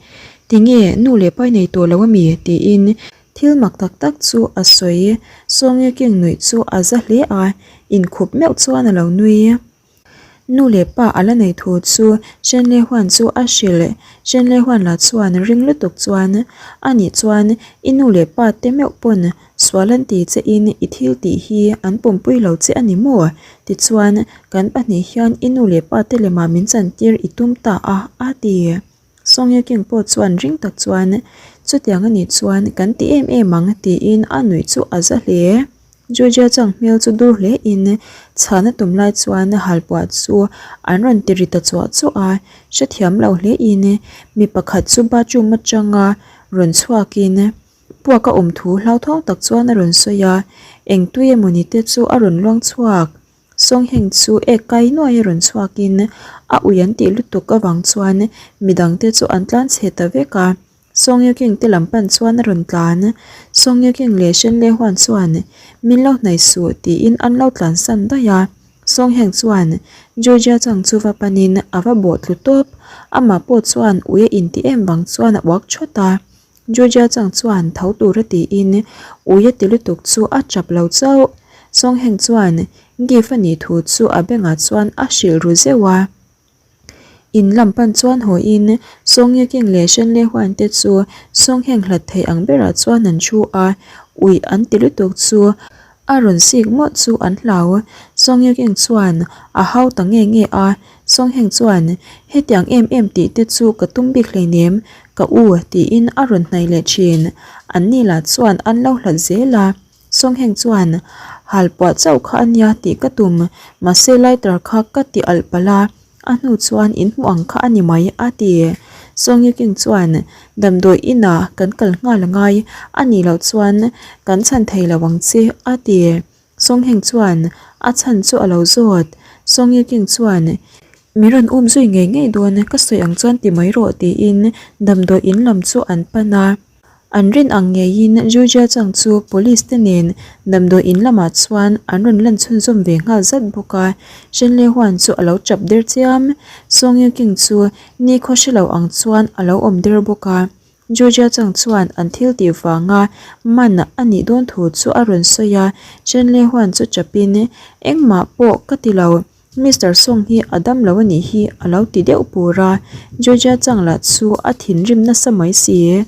Tinge nu leh pai nei tawh lo ami? tiin thil mak tak tak chu a sawi. Sawngye King nuih chu a za hle a, inkhup meuh chuan a lo nui. Nu leh pa a la nei thu chu Shenlei huan chu a hrilh. Shenlei huan lah chuan ring lutuk chuan, Anih chuan i nu leh pa te meuh pawn Sual an ti che in i thil tih hi an pawmpui lo che a ni maw? Tichuan, kan pahnih hian i nu leh pa te lemah min chantir i tum ta a, a ti. Song Ye King pawh chuan ring tak chuan, Chutiang a nih chuan kan ti em em ang, tiin a nuih chu a za hle. Georgia chang hmel chu dur hle in chhan a tum lai chuan halpuah chu an rawn ti ri ta chuah chuah a, hrethiam lo hle in mi pakhat chu bathroom atanga rawn chhuak in, Puak a awm thu hlauthawng tak chuan a rawn sawi a, eng tui emawni te chu a rawn luang chhuak. Sawngheng chu ek kai nuai a rawn chhuakin a ui an tih lutuk avang chuan midang te chu an tlan chhe ta vek a, Sawngyuking te lam pan chuan a rawn tlan. Sawngyuking leh Shenle Huan chuan min lo hnaih suh tiin an lo tlansan daih a, Sawngheng chuan Georgia chang chu va panin a va bawh tlu tawp, amah pawh chuan ui a intih em vang chuan a uak thawt a. Georgia chang chuan tho tura tiin ui a ti lutuk chu a chap lo chauh. Songheng chuan gift a nih thu chu a bengah chuan a hrilh ru zeuh a. In lam pan chuan hawiin Song Ye King leh Shen Le Huan te chu Songheng hlat thei ang berah chuan an thu a, ui an ti lutuk chu a rawn sik mawlh chu an hlau. Song Ye King chuan a hau ta nge nge a, Songheng chuan, Hetiang em em tih te chu ka tum bik hleinem, ka u, tiin a rawn hnaih leh thin. An ni lah chuan an lo hlat zel a. Songheng chuan, Hal puah chauh kha a nia tih ka tum, mahse lighter kha ka ti alh palh a, a hnu chuan in hmuh ang kha a ni mai, a ti. Songyiking chuan, Damdawi inah kan kal nghal a ngai, a nih loh chuan kan chhan thei lo ang che, a ti. Songheng chuan a chhan chu a lo zawt. Songyiking chuan, Mi rawn um zui ngei ngei dawn, ka sawi ang chuan ti mai rawh tiin damdawi in lam chu an pan a. An rin ang ngeiin Julia Chang chu police te nen damdawi in lamah chuan an rawn lan chhunzawm ve nghal zat bawk a. Shen Lei Huan chu a lo tap der chiam. Song Yu King chu nikhaw hre lo ang chuan a lo awm der bawk a. Georgia Chang chuan an thil tih vanga man a nih dawn thu chu a rawn sawi a, Chen Lei Huan chu chapin, Engmah pawh ka ti lo, Mister Song hi a dam lo a nih hi a lo ti deuh pur a, Georgia Chang lah chu a thinrim nasa mai si.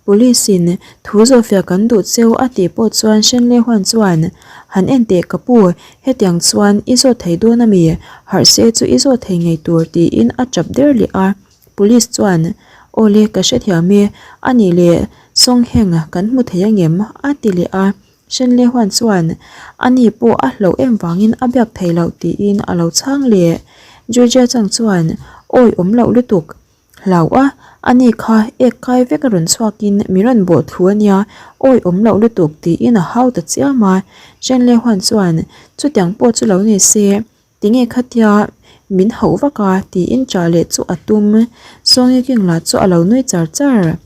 Police in thu zawhfiah kan duh cheu a tih pawh chuan Shen Lei Huan chuan, Han en teh ka pu, hetiang chuan i zawt thei dawn a mi? Harh se chu i zawt thei ngei tur tiin a chap der leh a. Police chuan, Awle ka hrethiam e, a nih leh Song Heng kan hmu thei angem? a ti leh a. Shen Lei Huan chuan, A ni pawh a hlauh em vangin a biak thei loh tiin a lo chhang leh. Georgia Chang chuan, Awi awm loh lutuk. Hlau a, a ni kha ek kai vek a rawn chhuakin mi rawn bawh thu a nia, awi awm loh lutuk tiin a hau ta chiam a. Shen Lei Huan chuan, Chutiang pawh chu lo ni se, Tinge khatia min hauh vak a tiin ṭah leh chu a tum. Sawng i king lah chu a lo nui char char.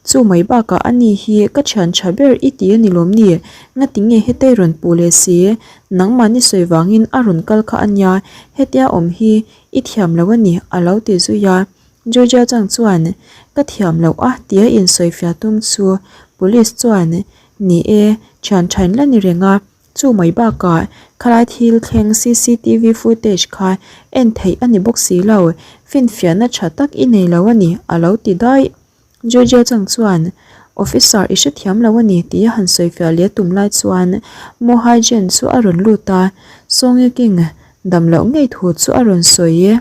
Chu mai bakah a ni hi ka thian ṭha ber i ti a ni lawm ni? Ngatinge hetei rawn puh leh si? Nangmahni sawi vangin a rawn kal kha a nia, hetia awm hi i thiam lo a ni a lo ti zui a. Georgia chang chuan ka thiam loh a tia insawifiah tum chu police chuan ni e, thian ṭhain la ni reng a. Chu mai bakah khalai thil thleng cctv footage kha en theih a ni bawk si lo, finfiahna tha tak i nei lo a ni a lo ti daih. Georgia chang chuan Officer i hrethiam lo a ni tih a han sawifiah leh tum lai chuan Mo Hai Jen chu a rawn lut a, Song Yu King dam loh ngei thu chu a rawn sawi.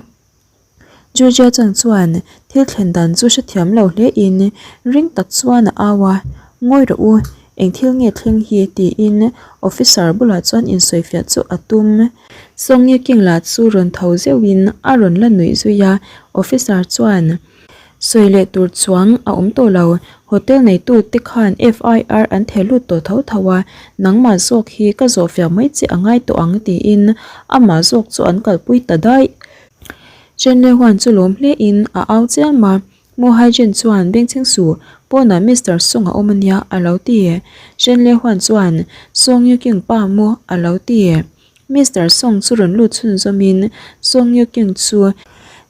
Georgia chang chuan thil thlen dan chu hrethiam lo hle in ring tak chuan a au a, Ngawi rawh u, eng thil nge thleng hi tiin officer bulah chuan insawifiah chu a tum. Song Ye King lah chu rawn tho zeuh in a rawn la nuih zui a, officer chuan sawi leh tur chuang a awm tawh lo, hotel neitu te khan FIR an theh lut tawh tho tho a, nangmah zawk hi ka zawhfiah mai che a ngai tawh ang tiin amah zawk chu an kalpui ta daih. Chen Lei Huan chu lawm hle in a au chiam a, Mo Hai Jin chuan bengchheng su pawnah Mister Song a awm ania a lo ti. Chen Lei Huan chuan Song Yu King pa maw a lo ti. Mister Song chu rawn lut chhunzawm in Song Yu King chu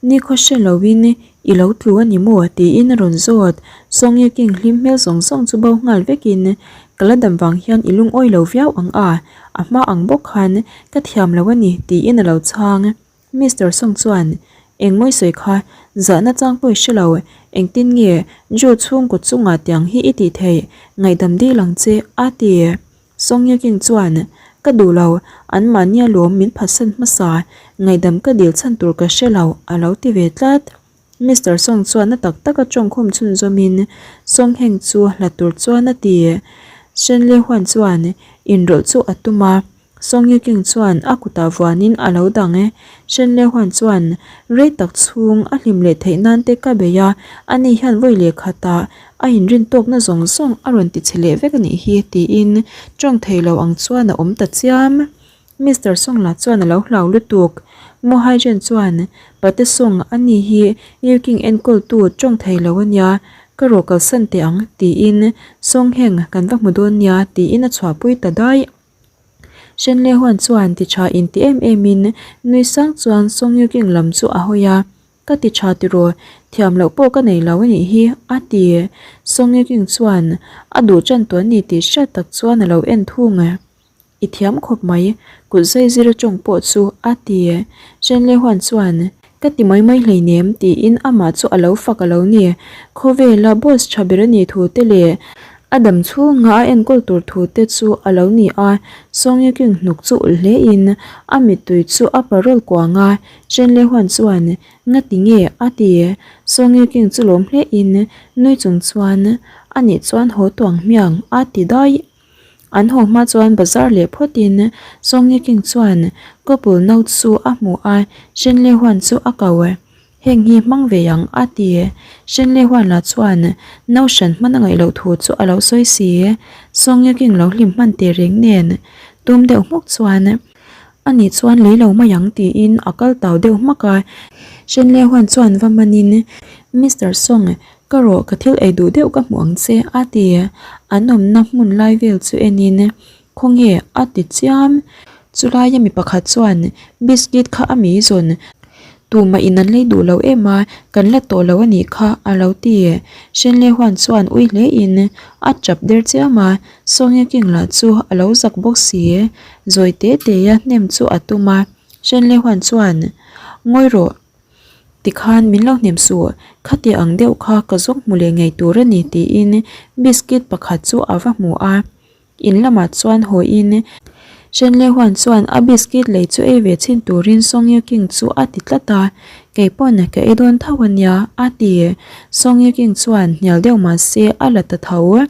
nikhaw hre lo in i lo tlu a ni maw tiin a rawn zawt. Song Yu King hlim hmel zawng zawng chu bo nghal vek in ka la dam vang hian i lungawi lo viau ang a, a hma ang bawk khan ka thiam lo a ni tiin a lo chhang. Mister Song chuan, Eng mawi sawi kha, zahna chang pawh i hre lo, engtin nge Joe chhungkaw chungah tiang hi i tih theih, ngaihdam dil ang che, a ti. Song Ye King chuan, Ka duh lo, anmahni alawm min phatsan hmasa, ngaihdam ka dil chhan tur ka hre lo, a lo ti ve tlat. Mister Song chuan na tak taka tawngkhum chhunzawmin Song Heng chu hla tur chuan a ti. Shen Li Huan chuan inrawlh chu a tum a, Song Yu King chuan a kutah vuanin a lo dang e. Shen Li Huan chuan rei tak chhung a hlim leh theih nan te ka bei a, ani hian vawi leh khatah a inrin tawkna zawng zawng a rawn ti chhe leh vek a nih hi tiin tawng thei lo ang chuan a awm ta chiam. Mister Song lah chuan a lo hlau lutuk. Mo Hai-jen chuan, Pate Song, a ni hi Yu King enkawltu tawng thei lo a nia, ka rawh kalsan teh ang, tiin Song Heng kan va hmu dawn nia, tiin a chhuahpui ta daih. Shen Le Huan chuan ti tha inti em emin nui sang chuan Song Yu King lam chu a hawi a, Ka ti tha tiraw, thiam loh pawh ka nei lo a nih hi, a ti. Song Yu King chuan a duh tan tawh a ni tih hriat tak chuan a lo en thung. I thiam khawp mai, kut zai zir atawng pawh chu a ti. Chen Le Huan chuan, Ka ti mai mai hleinem tiin amah chu a lo fak a lo ni. Khawvela boss tha ber a nih thu te leh a dam chhunga a enkawl tur thu te chu a lo ni a. Song Ye King hnuk chu ulh hle in a mittui chu a parawl kuang a. Chen Le Huan chuan, Nga ti nge? a ti. Song Ye King chu lawm hle in nui chung chuan, A nih chuan haw tuang hmiang a ti daih. An haw hma chuan bazar leh phawtin Song Ye King chuan couple no chu a hmu a, Shen Le Huan chu a ko e. Heng hi hmang ve ang a ti. Shen Le Huan lah chuan no hran hman a ngaih loh thu chu a lo sawi si. Song Ye King lo hlim hman teh reng nen tum deuh hmuk chuan a nih chuan lei lo mai ang tiin a kal tau deuh hmak a. Shen Le Huan chuan va manin Mister Song. Ka rawh ka thil ei duh deuh ka hmuh ang che a ti. An awmna hmun lai vel chu enin khawnge a ti chiam. Chulaia mi pakhat chuan biscuit kha a mi zawn tumah in an lei duh lo em a, kan la tawh lo a nih kha a lo ti. Shenlei huan chuan ui hle in a tap der chiam a, Sawngya King lah chu a lo zak bawk si. Zawi te te a hnem chu a tum a, Shenlei huan chuan ngawi rawh. Tikhan min lo hnem suh, khati ang deuh kha ka zawk hmu leh ngei tur a ni tiin biscuit pakhat chu a va hmu a. In lamah chuan hawiin Shenlei Huan chuan a biscuit lei chu ei ve chhin turin Song Yu King chu a ti tlat a, Kei pawn ka ei dawn tho a nia a ti. Song Yu King chuan hnial deuh mah se a la ta tho.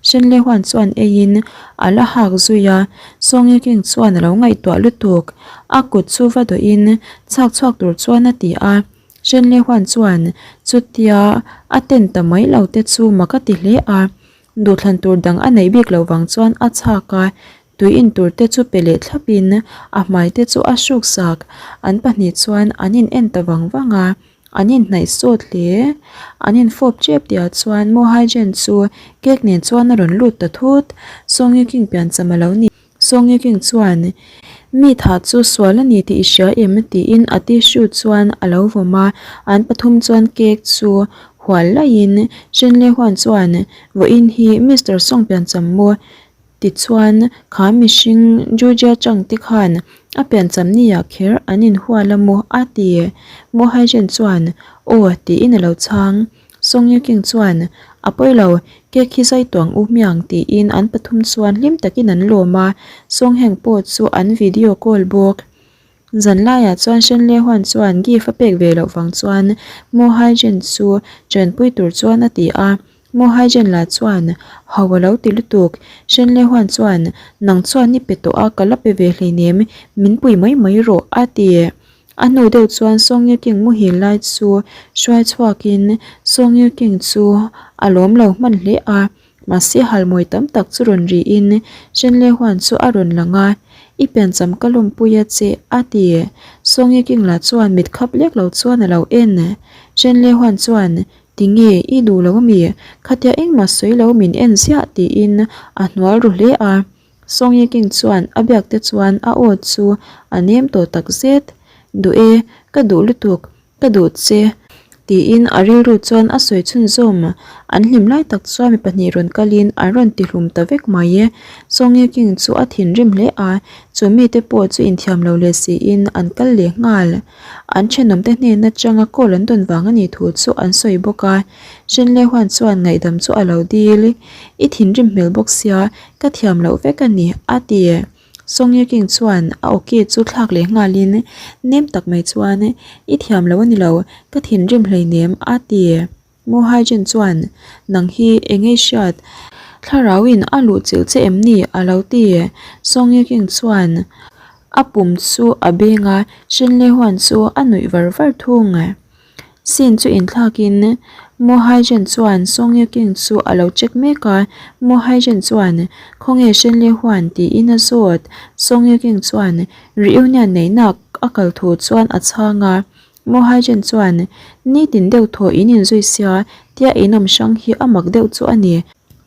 Shenlei Huan chuan eiin a la hak zui a, Song Yu King chuan a lo ngaihtuah lutuk. A kut chu va dawhin chhak chhuak tur chuan a ti a. Shenlei Huan chuan chutia a ten ta mai lo te chu mak a ti hle a. Duhthlan tur dang a neih bik loh vang chuan a chhak a, tui in tur te chu pe leh thlap in a hmai te chu a hruk sak. An pahnih chuan an in en ta vang vang a, an in hnaih sawt hle. An in fawp tep tihah chuan Mo Haijen chu cake nen chuan a rawn lut ta thut. Song Yu King piancham a lo ni. Song Yu King chuan, Mi tha chu sual a ni tih i hria em? tiin a tissue chuan a lo vawm a, an pathum chuan cake chu hual laiin Shen Le Huan chuan, Vawiin hi Mister Song piancham maw? Tichuan, kha mihring Ju Jia Chang te khan a piancham niah kher an inhual a maw? a ti. Mo Haizhen chuan, Aw tiin a lo chhang. Song Yu King chuan, A pawi lo, cake hi zai tuang u hmiang tiin an pathum chuan hlim takin an lawm a, Song Heng pawh chu an video call bawk. Zan laiah chuan Shen Le Huan chuan gift a pek ve loh vang chuan Mo Hai Jen chu chanpui tur chuan a ti a, Mo Hai Jen lah chuan ho a lo ti lutuk. Shen Le Huan chuan, Nang chuan i pe tawh a, ka la pe ve hleinem, min pui mai mai rawh a ti. A hnu deuh chuan Song Yu King muhil lai chu hruai chhuakin Song Yu King chu a lawm lo hman hle a, mahse halmawi tam tak chu rawn riin Shen Le Huan chu a rawn lang a, I piancham ka lawmpui a che a ti. Song Yu King lah chuan mit khap lek lo chuan a lo en. Shen Le Huan chuan Tinge i duh lo ami? Khatia engmah sawi lo min en ziah tiin a hnual ru hle a. Song Ye King chuan a biak te chuan a aw chu a nem tawh tak zet. Duh e, ka duh lutuk, ka duh che, tiin a rilru chuan a sawi chhunzawm. An hlim lai tak chuan mi pahnih rawn kalin an rawn ti hlum ta vek mai e. Song Ye King chu a thinrim hle a, chu mite pawh chu inthiam lo leh siin an kal leh nghal. An thenawmte hnen atanga call an dawn vang a nih thu chu an sawi bawk a. Shen Le Huan chuan ngaihdam chu a lo dil. I thinrim hmel bawk sia, ka thiam loh vek a ni, a ti. Song Ye King chuan a awki chu thlak leh nghalin nem tak mai chuan, I thiam lo a ni lo, ka thinrim hleinem, a ti. Mo Haijin chuan, Nang hi eng ei hriat? Thlarauin a luh chilh che em ni? a lo ti. Song Ye King chuan a pum chu a beng a, Shen Le Huan chu a nuih var var thung. Scene chu inthlakin Mo Haijin chuan Song Ye King chu a lo check mek a, Mo Haijin chuan, Khawnge Shen Le Huan? tiin a zawt. Song Ye King chuan reunion neihna a kal thu chuan a chhang a. Mo Haijin chuan, Nitin deuh thaw in inzui sia, tia in awm hrang hi a mak deuh chu a ni,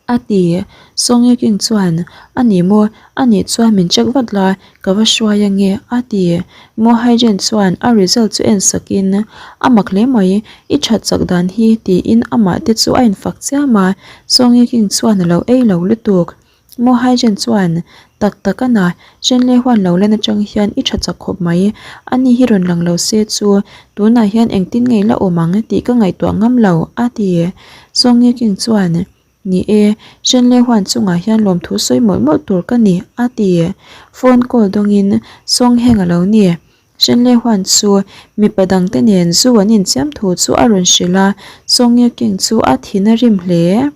a ti. Song Ye King chuan, A ni maw, a nih chuan min check vat la, ka va hruai ange, a ti. Mo Haijin chuan a result chu en sakin, A mak hle mai, i that chak dan hi, tiin amah te chu a infak chiam a. Song Ye King chuan a lo ei lo lutuk. Mo Haijin chuan, Tak tak a na, Shen Le Huan lo lan atang hian i tha chak khawp mai. Ani hi rawn lang lo se chu tunah hian engtin ngei la awm ang tih ka ngaihtuah ngam lo, a ti. Song Ye King chuan, Ni e, Shen Le Huan chungah hian lawmthu sawi mawlh mawlh tur ka ni, a ti. Phone call dawngin Song Heng a lo ni. Shen Le Huan chu mipa dangte nen zu an inchiam thu chu a rawn hrilh a, Song Ye King chu a thin a rim hle.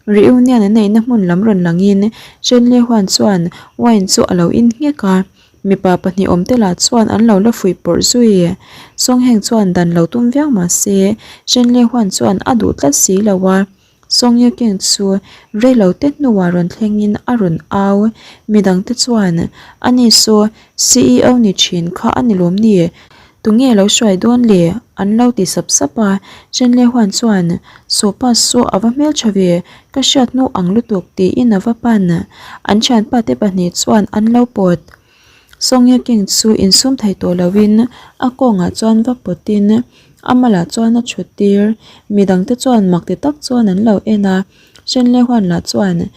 Reunion an neihna hmun lam rawn langin Shen Le Huan chuan wine chu a lo in nghek a, mipa pahnih awm te lah chuan an lo la fuih pawrh zui. Song Heng chuan dan lo tum viau mah se Shen Le Huan chuan a duh tlat si lo a, Song Ye King chu rei lo te hnuah rawn thlengin a rawn au. Midang te chuan, Ani saw CEO ni thin kha a ni lawm ni? Tunge lo hruai dawn le? An lo ti sap sap a. Chenle huan chuan, Sawpa saw a va hmeltha ve, ka hriat hnu ang lutuk tiin a va pan. An thianpa te pahnih chuan an lo pawt. Sawngye King chu insum thei tawh loin a kawngah chuan va pawtin a malah chuan a thut tir. Midangte chuan mak ti tak chuan an lo en a. Shenlei huan lah chuan,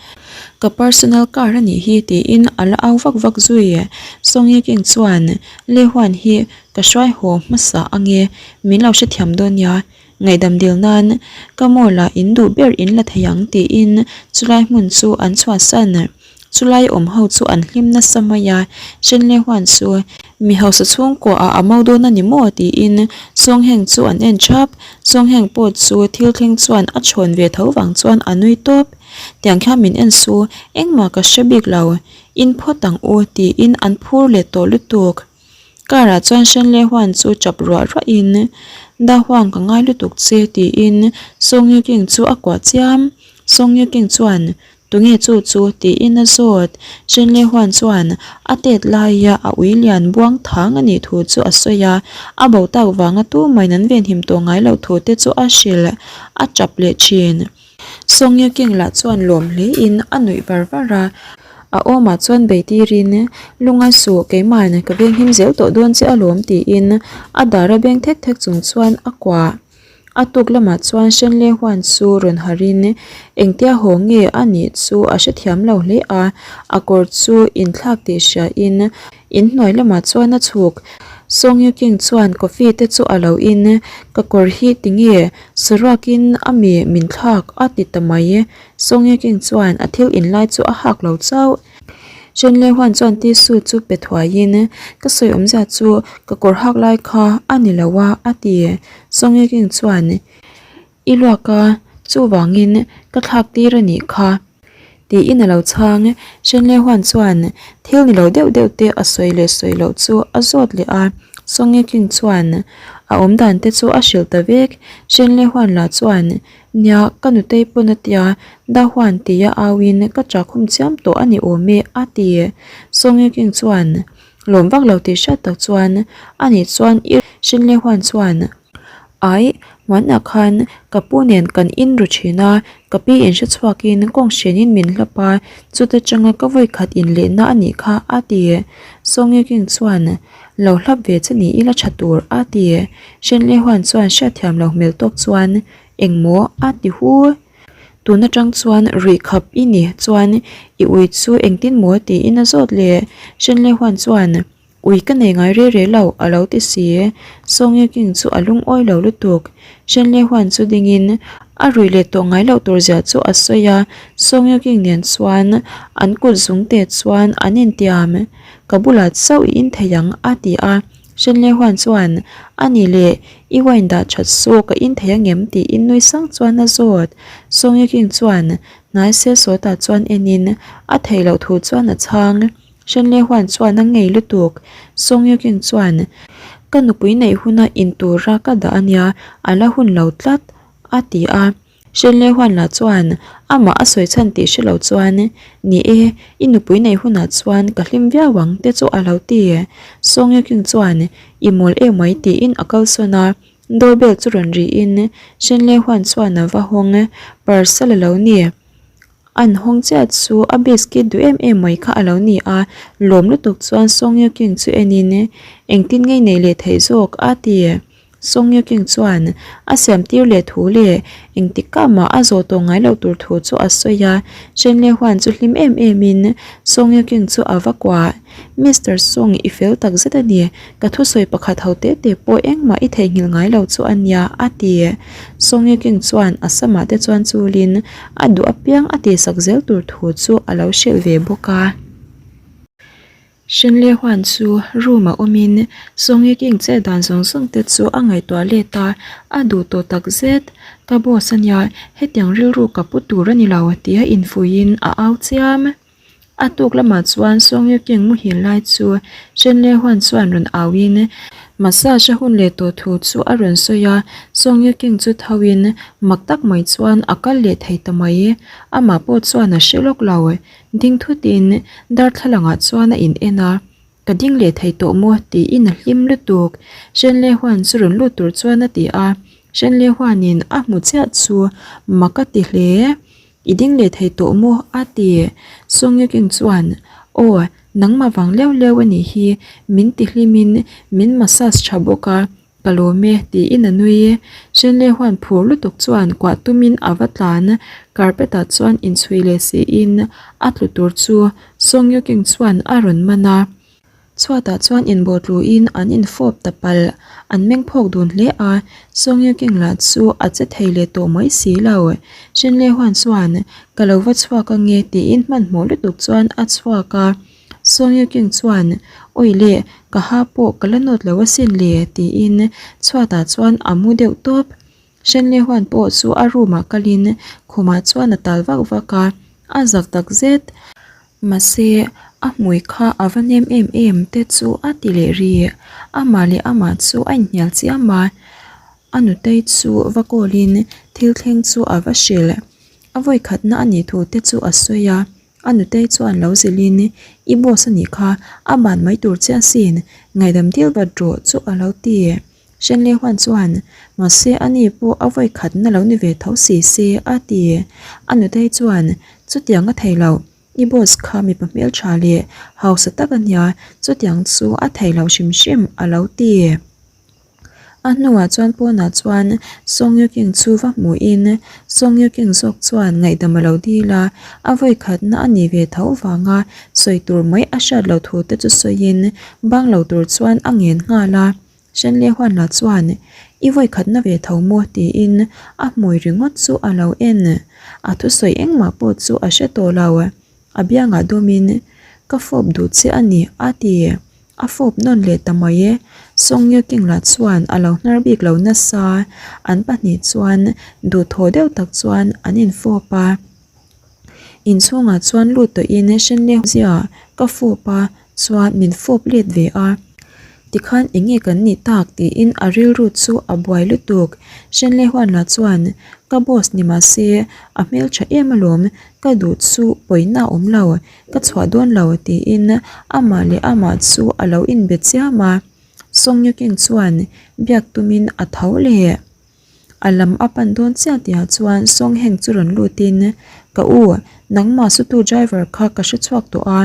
Ka personal car a nih hi tiin a la au vak vak zui. Sawngye King chuan, Le huan hi ka hruai haw hmasa ange, min lo hrethiam dawn nia. Ngaihdam dil nan ka mall ah in duh ber in la thei ang tiin chulai hmun chu an chhuahsan. Chulai awm ho chu an hlim nasa mai a, Shenlei huan chu mi hausa chhungkua ah a mo dawn a ni maw tiin Sawngheng chu an en thap. Sawngheng pawh chu thil thleng chuan a chhawn ve tho vang chuan a nui tawp. Tiang khian min en su, engmah ka hre bik lo, in phawt ang u tiin an phur leh tawh lutuk. Car ah chuan Shenlei huan chu chap ruah ruah in Da huang ka ngai lutuk che tiin Song Yu King chu a kuah chiam. Song Yu King chuan Tunge chu chu tiin a zawt. Shenlei huan chuan a tet laia a ui lian buang thang a nih thu chu a sawi a, a bo tak vanga tumahin an venhim tawh ngai loh thu te chu a hrilh a tap leh thin. Song Ye King lah chuan lawm hle in a nuih var var a, a awmah chuan bei tirin lungai suh keimahin ka venghim zel tawh dawn che alawm tiin a dar a beng thek thek chung chuan a kuah. A tuk lamah chuan Shenle Huan chu rawn harhin engtia haw nge a nih chu a hrethiam lo hle a, a kawr chu inthlak tih hriain inhnuai lamah chuan a chhuk. Song Ye King chuan coffee te chu a lo in, ka kawr hi tinge Saruakin a mi min thlak a ti ta mai. Song Ye King chuan a thil in lai chu a hak lo chauh. Chen Le Huan chuan tissue chu pe thuaiin, Ka sawi awmzia chu ka kawr hak lai kha a ni lo a, a ti. Song Ye King chuan, I luak a, chuvangin ka thlak tir a nih kha. Tiin a lo chhang. Shenlei huan chuan thil ni lo deuh deuh te a sawi leh sawi loh chu a zawt leh a. Song Ye King chuan a awm dan te chu a hrilh ta vek. Shenlei huan lah chuan, Nia, ka nutei pawn a tia, Da huan tia auin ka chakhum chiam tawh a ni awm e, a ti. Song Ye King chuan lawm vak lo tih hriat tak chuan, Anih chuan i Shenlei huan chuan, Aih, hmanah khan ka pu nen kan in ru thin a, ka pi in hre chhuakin kawng hrenin min hlap a, chuta tanga ka vawi khat in lehna a nih kha a ti. Sawngye King chuan, Lo hlap ve che ni ila tha tur a ti. Shenlei huan chuan hriatthiam lo hmel tawk chuan, Engmaw? a ti hu. Tun atang chuan ruih khap i ni chuan i ui chu engtin maw tiin a zawt leh. Shenlei huan chuan, Ui ka nei ngai re re lo, a lo ti si. Song Ye King chu a lungawi lo lutuk. Shen Lie Huan chu dingin a ruih leh tawh ngai loh tur zia chu a sawi a, Song Ye King nen chuan an kut zung te chuan an intiam. Ka bulah chauh i in thei ang, a ti a. Shen Lie Huan chuan, A nih leh, i wine dah that chu ka in thei angem? tiin nui sang chuan a zawt. Song Ye King chuan hnai se sawtah chuan enin a theih loh thu chuan a chhang. Shenlei huan chuan a ngei lutuk. Song Ye King chuan, Ka nupui neih huna in tura ka dah a nia, a la hun lo tlat, a ti a. Shenlei huan lah chuan amah a sawi chhan tih hre lo chuan, Ni e, i nupui neih hunah chuan ka hlim viau ang te chu a lo ti. Song Ye King chuan, I mawl emai tiin a kalsawn a. Doorbell chu rawn riin Shenlei huan chuan a va hawng, Parcel a lo ni. An hawng chiah chu a biscuit duh em em mai kha a lo ni a, lawm lutuk chuan Song Ye King chu enin engtin ngei nei leh theih zawk a ti. Song Ye King chuan a siam tir leh thu leh engtik kah mah a zawh tawh ngai loh tur thu chu a sawi a, Shen Le Huan chu hlim em em in Song Ye King chu a va kuah. Mister Song i fel tak zet a ni, ka thusawi pakhat ho te te pawh engmah i theihnghilh ngai lo chu a nia, a ti. Song Ye King chuan a samah te chuan chulin a duh apiang a tihsak zel tur thu chu a lo hrilh ve bawk a. Shen Le Huan chu room a awmin Song Ye King che dan zawng zawng te chu a ngaihtuah let a, a duh tawh tak zet. Ka boss a nia, hetiang rilru ka pu tur a ni lo tia infuiin a au chiam. A tuk lamah chuan Song Ye King muhil lai chu Shen Le Huan chuan rawn auin massage a hun leh tawh thu chu a rawn sawi a, Song Ye King chu thoin mak tak mai chuan a kal leh thei ta mai. Amah pawh chuan a hre lawk lo. Ding thutin darthlalangah chuan a in en a. Ka ding leh thei tawh maw? tiin a hlim lutuk. Shenle Huan chu rawn lut tur chuan a ti a. Shenle Huanin a hmu chiah chu mak a ti hle. I ding leh thei tawh maw? a ti. Song Yuking chuan, Aw, nangmah vang leu leu a nih hi, min ti hlimin min massage tha bawk a, Ka lawm e, tiin a nui. Shenle huan phur lutuk chuan kuah tumin a va tlan. Carpet ah chuan inchhui leh siin a tlu tur chu Song Yuking chuan a rawn man a. Chhuatah chuan inbawhtluin an infawp ta palh. An meng phawk dun hle a, Song Yuking lah chu a che thei leh tawh mai si lo. Shenle huan chuan, Ka lo va chhuak ange, tiin hmanhmawh lutuk chuan a chhuak a. Song Yu King chuan, Awi le, ka ha pawh ka la nawt lo asin le, tiin chhuatah chuan a mu deuh tawp. Shen Li Huan pawh chu a room ah kalin khumah chuan a tal vak vak a, a zak tak zet. Mahse, a hmui kha a va nem em em te chu a ti leh ri. Amah leh amah chu a inhnial chiam a, a nutei chu va call in thil thleng chu a va hrilh. A vawikhatna a nih thu te chu a sawi a. A nutei chuan lo zilhin, I boss a nih kha, a ban mai tur che asin, ngaihdam dil vat rawh chu a lo ti. Shenlei huan chuan, Mahse a ni pawh a vawi khatna lo ni ve tho si se, a ti. A nutei chuan, Chutiang a thei lo, i boss kha mipa hmeltha leh hausa tak a nia, chutiang chu a thei lo hrim hrim, a lo ti. A hnuah chuan pawnah chuan Song Yu King chu va hmuhin Song Yu King zawk chuan ngaihdam a lo dil a, a vawi khatna a nih ve tho vanga sawi tur mai a hriat loh thu te chu sawiin bang lo tur chuan a ngen nghal a. Shen Li Huan lah chuan I vawi khatna ve tho maw tiin a hmui ringawt chu a lo en. A thusawi engmah pawh chu a hre tawh lo. A biangah dawmin Ka fawp duh che a ni a ti. A fawp nawn leh ta mai e. Song Yu King lah chuan a lo hnar bik lo nasa, an pahnih chuan duhthawh deuh tak chuan an infawp a. Inchhungah chuan lut tawhin Shenle zia ka fawp a chuan min fawp let ve a. Tikhan eng nge kan nih tak tiin a rilru chu a buai lutuk. Shenle huan lah chuan ka boss ni mahse a hmeltha em alawm, ka duh chu pawina a awm lo. Ka chhuah dawn lo tiin amah leh amah chu a lo inbe chiam a, Song Yu King chuan biak tumin a tho leh. A lam a pan dawn chiah tihah chuan Song Heng chu rawn lutin, Ka u, nangmah sutu driver kha ka hre chhuak tawh a,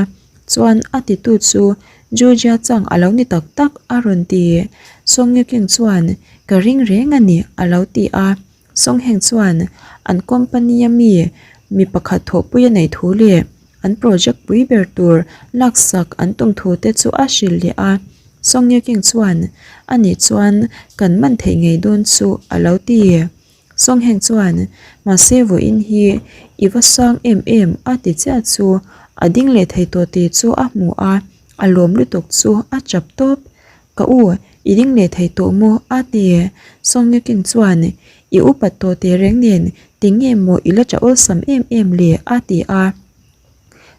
chuan a titu chu Ju Jia Chang a lo ni tak tak a rawn ti. Song Yu King chuan, Ka ring reng a ni a lo ti a. Songheng chuan an company a mi mi pakhat thawhpui a neih thu leh an project pui ber tur laksak an tum thu te chu a hrilh leh a. Songyeking chuan ani chuan kan man theih ngei dawn chu a lo ti. Songheng chuan mahse vawiin hi i va sang em em a ti chiah chu a ding leh thei tawh tih chu a hmu a, a lawm lutuk chu a chap tawp. Ka u, i ding leh thei tawh maw? a ti. Song Yu King chuan, I upat tawh teh reng nen, tinge maw i la tha awlsam em em le? a ti a.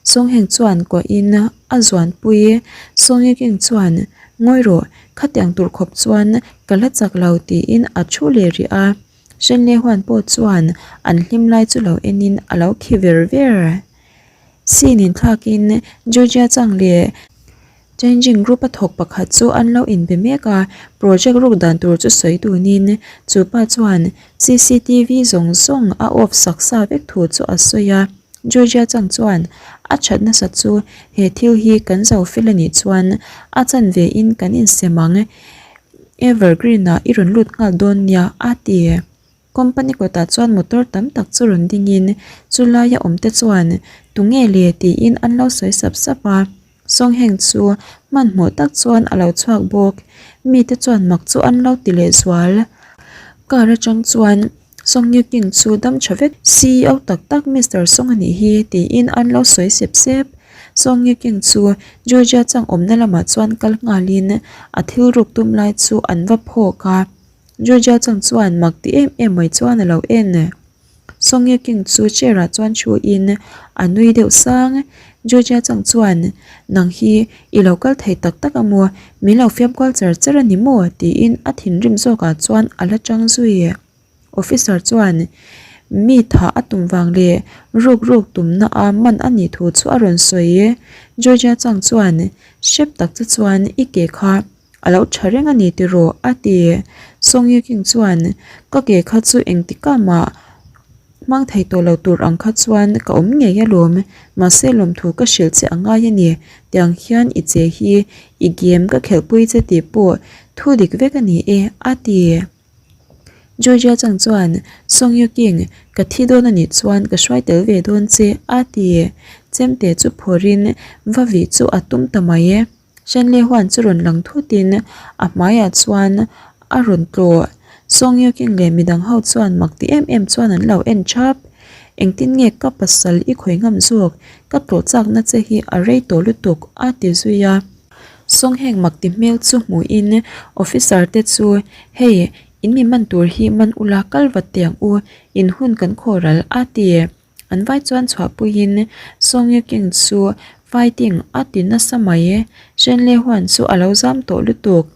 Song Heng chuan kuahin a zuanpui. Song Yu King chuan, Ngawi rawh, khatiang tur khawp chuan ka la chak lo tiin a thu leh rih a. Shen Lei Huan pawh chuan an hlim lai chu lo enin a lo khi ver ver. Scene inthlakin Georgia Chang leh Changing group a thawk pakhat chu an lo inbe mek a, project ruk dan tur chu sawi dunin chu pa chuan cctv zawng zawng a off sak sa vek thu chu a sawi a. Georgia chang chuan a that nasa chu he thil hi kan zo fel a nih chuan a chanve in kan insem ang, Evergreen ah i rawn lut nghal dawn nia a ti. Company kawtah chuan motor tam tak chu rawn dingin chu laia awm te chuan tunge le tiin an lo sawi sap sap a. Songheng chu hmanhmawh tak chuan a lo chhuak bawk. Mite chuan mak chu an lo ti leh zual. Car atang chuan Song Yu King chu dam tha vek. Ceo tak tak Mister Song a nih hi tiin an lo sawi sep sep. Song Yu King chu Georgia chang awmna lamah chuan kal nghalin a thil ruk tum lai chu an va phawk a. Georgia chang chuan mak ti em em mai chuan a lo en. Song Ye King chu chair ah chuan thu in a nui deuh sang. Georgia chang chuan, Nang hi i lo kal thei tak tak a maw? Min lo fiam kual char char a ni maw? tiin a thinrim zawk ah chuan a la tang zui. Officer chuan, Mi thah a tum vang leh ruk ruk tumna a man a nih thu chu a rawn sawi. Georgia chang chuan hrep tak che chuan i ke kha a lo tha reng a ni tiraw a ti. Song Ye King chuan ka ke kha chu engtikah mah hmang thei tawh lo tur ang kha chuan ka awm ngei alawm mahse lawmthu ka hrilh che a ngai a ni tiang hian i che hi i game ka khelhpui che tih pawh thu dik vek a ni e a ti. Georgia chang chuan Song Yu King ka thi dawn a nih chuan ka hruai tel ve dawn che a ti. Chemte chu phawrhin va vih chu a tum ta mai e. Shenlei huan chu rawn lang thutin a hmaiah chuan a rawn tlawh. Song Yu King leh midang ho chuan mak ti em em chuan an lo en thap. Engtin nge ka pasal i khawi ngam zawk, ka tlawh chakna che hi a rei tawh lutuk a ti zui a. Song heng mak ti hmel chu hmuhin officer te chu hei in mi man tur hi man ula kal vat teh ang u in hun kan khawral a ti. An vai chuan chhuahpuiin Song Ye King chu fighting a ti nasa mai. Shen Le Huan chu a lo zam tawh lutuk.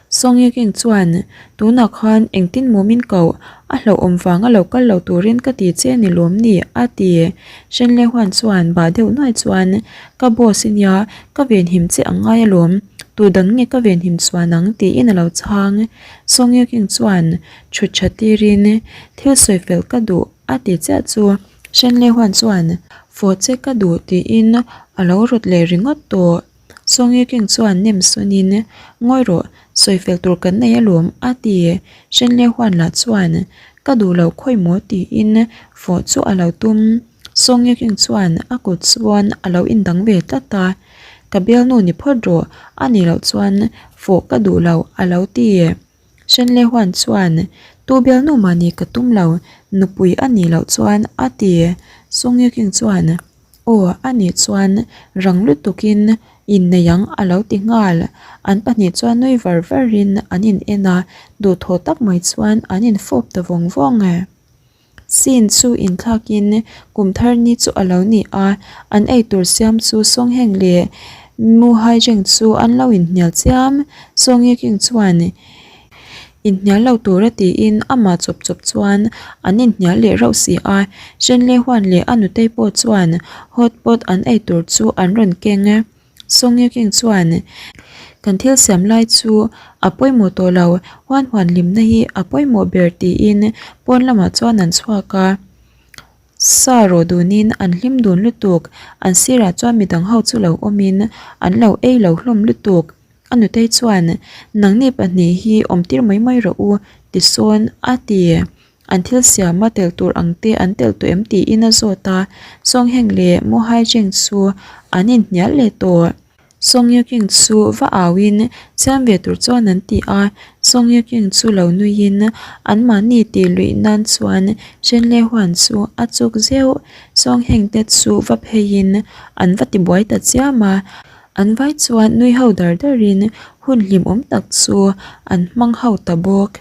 Song Ye King chuan, Tunah khan engtin maw min koh? A hlauhawm vanga lo kal lo turin ka ti che ni lawm ni? a ti. Shen Le Huan chuan bah deuh nuai chuan, Ka boss i nia, ka venhim che ang ngai alawm. Tu dang nge ka venhim chuan ang? tiin a lo chhang. Song Ye King chuan chhut tha tirin, Thil sawi fel ka duh a ti chiah chu. Shen Le Huan chuan, Fawh che ka duh tiin a lo rawt leh ringawt tawh. Song Ye King chuan nem sawnin, Ngawi rawh, sawi fel tur kan nei alawm, a ti. Shen Le Huan lah chuan, Ka duh lo khawi maw tiin fawh chu a lo tum. Song Ye King chuan a kut chuan a lo indang ve tlat a, Ka bialnu ni phawt rawh, a nih loh chuan fawh ka duh lo, a lo ti. Shen Le Huan chuan, Tu bialnu mah nih ka tum lo, nupui a nih loh chuan, a ti. Song Ye King chuan, Aw, a nih chuan rang lutukin innei ang a lo ti nghal. An pahnih chuan nui var varin an in en a, duhthawh tak mai chuan an infawp ta vawng vawng e. Scene chu inthlakin kum thar ni chu a lo ni a, an eitur siam chu Songheng leh Mu Haijeng chu an lo inhnial chiam. Songyeking chuan. Inhnial lo tura tiin amah chawp chawp chuan an inhnial leh rauh si a, Shenlei Huan leh a nutei pawh chuan hot pot an ei tur chu an rawn keng. Song Ye King chuan, Kan thil siam lai chu a pawimawh tawh lo, Huan Huan hlimna hi a pawimawh ber tiin pawn lamah chuan an chhuak a. Sa rawh dunin an hlim dun lutuk, an sirah chuan midang ho chu lo awmin an lo ei lo hlawm lutuk. A nutei chuan, Nangni pahnih hi awmtir mai mai rawh u, ti sawn a ti. An thil siama tel tur ang te an tel tawh em tiin a zawt a, Song Heng leh Mo Hai Jeng chu an inhnial leh tawh. Song Ye King chu va auin siam ve tur chuan an ti a, Song Ye King chu lo nuiin anmahni tih luih nan chuan Shen Le Huan chu a chuk zeuh. Song Heng te chu va pheiin an va tibuai ta chiam a. An vai chuan nui ho dar darin hun hlimawm tak chu an hmang ho ta bawk.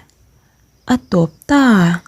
A tawp ta.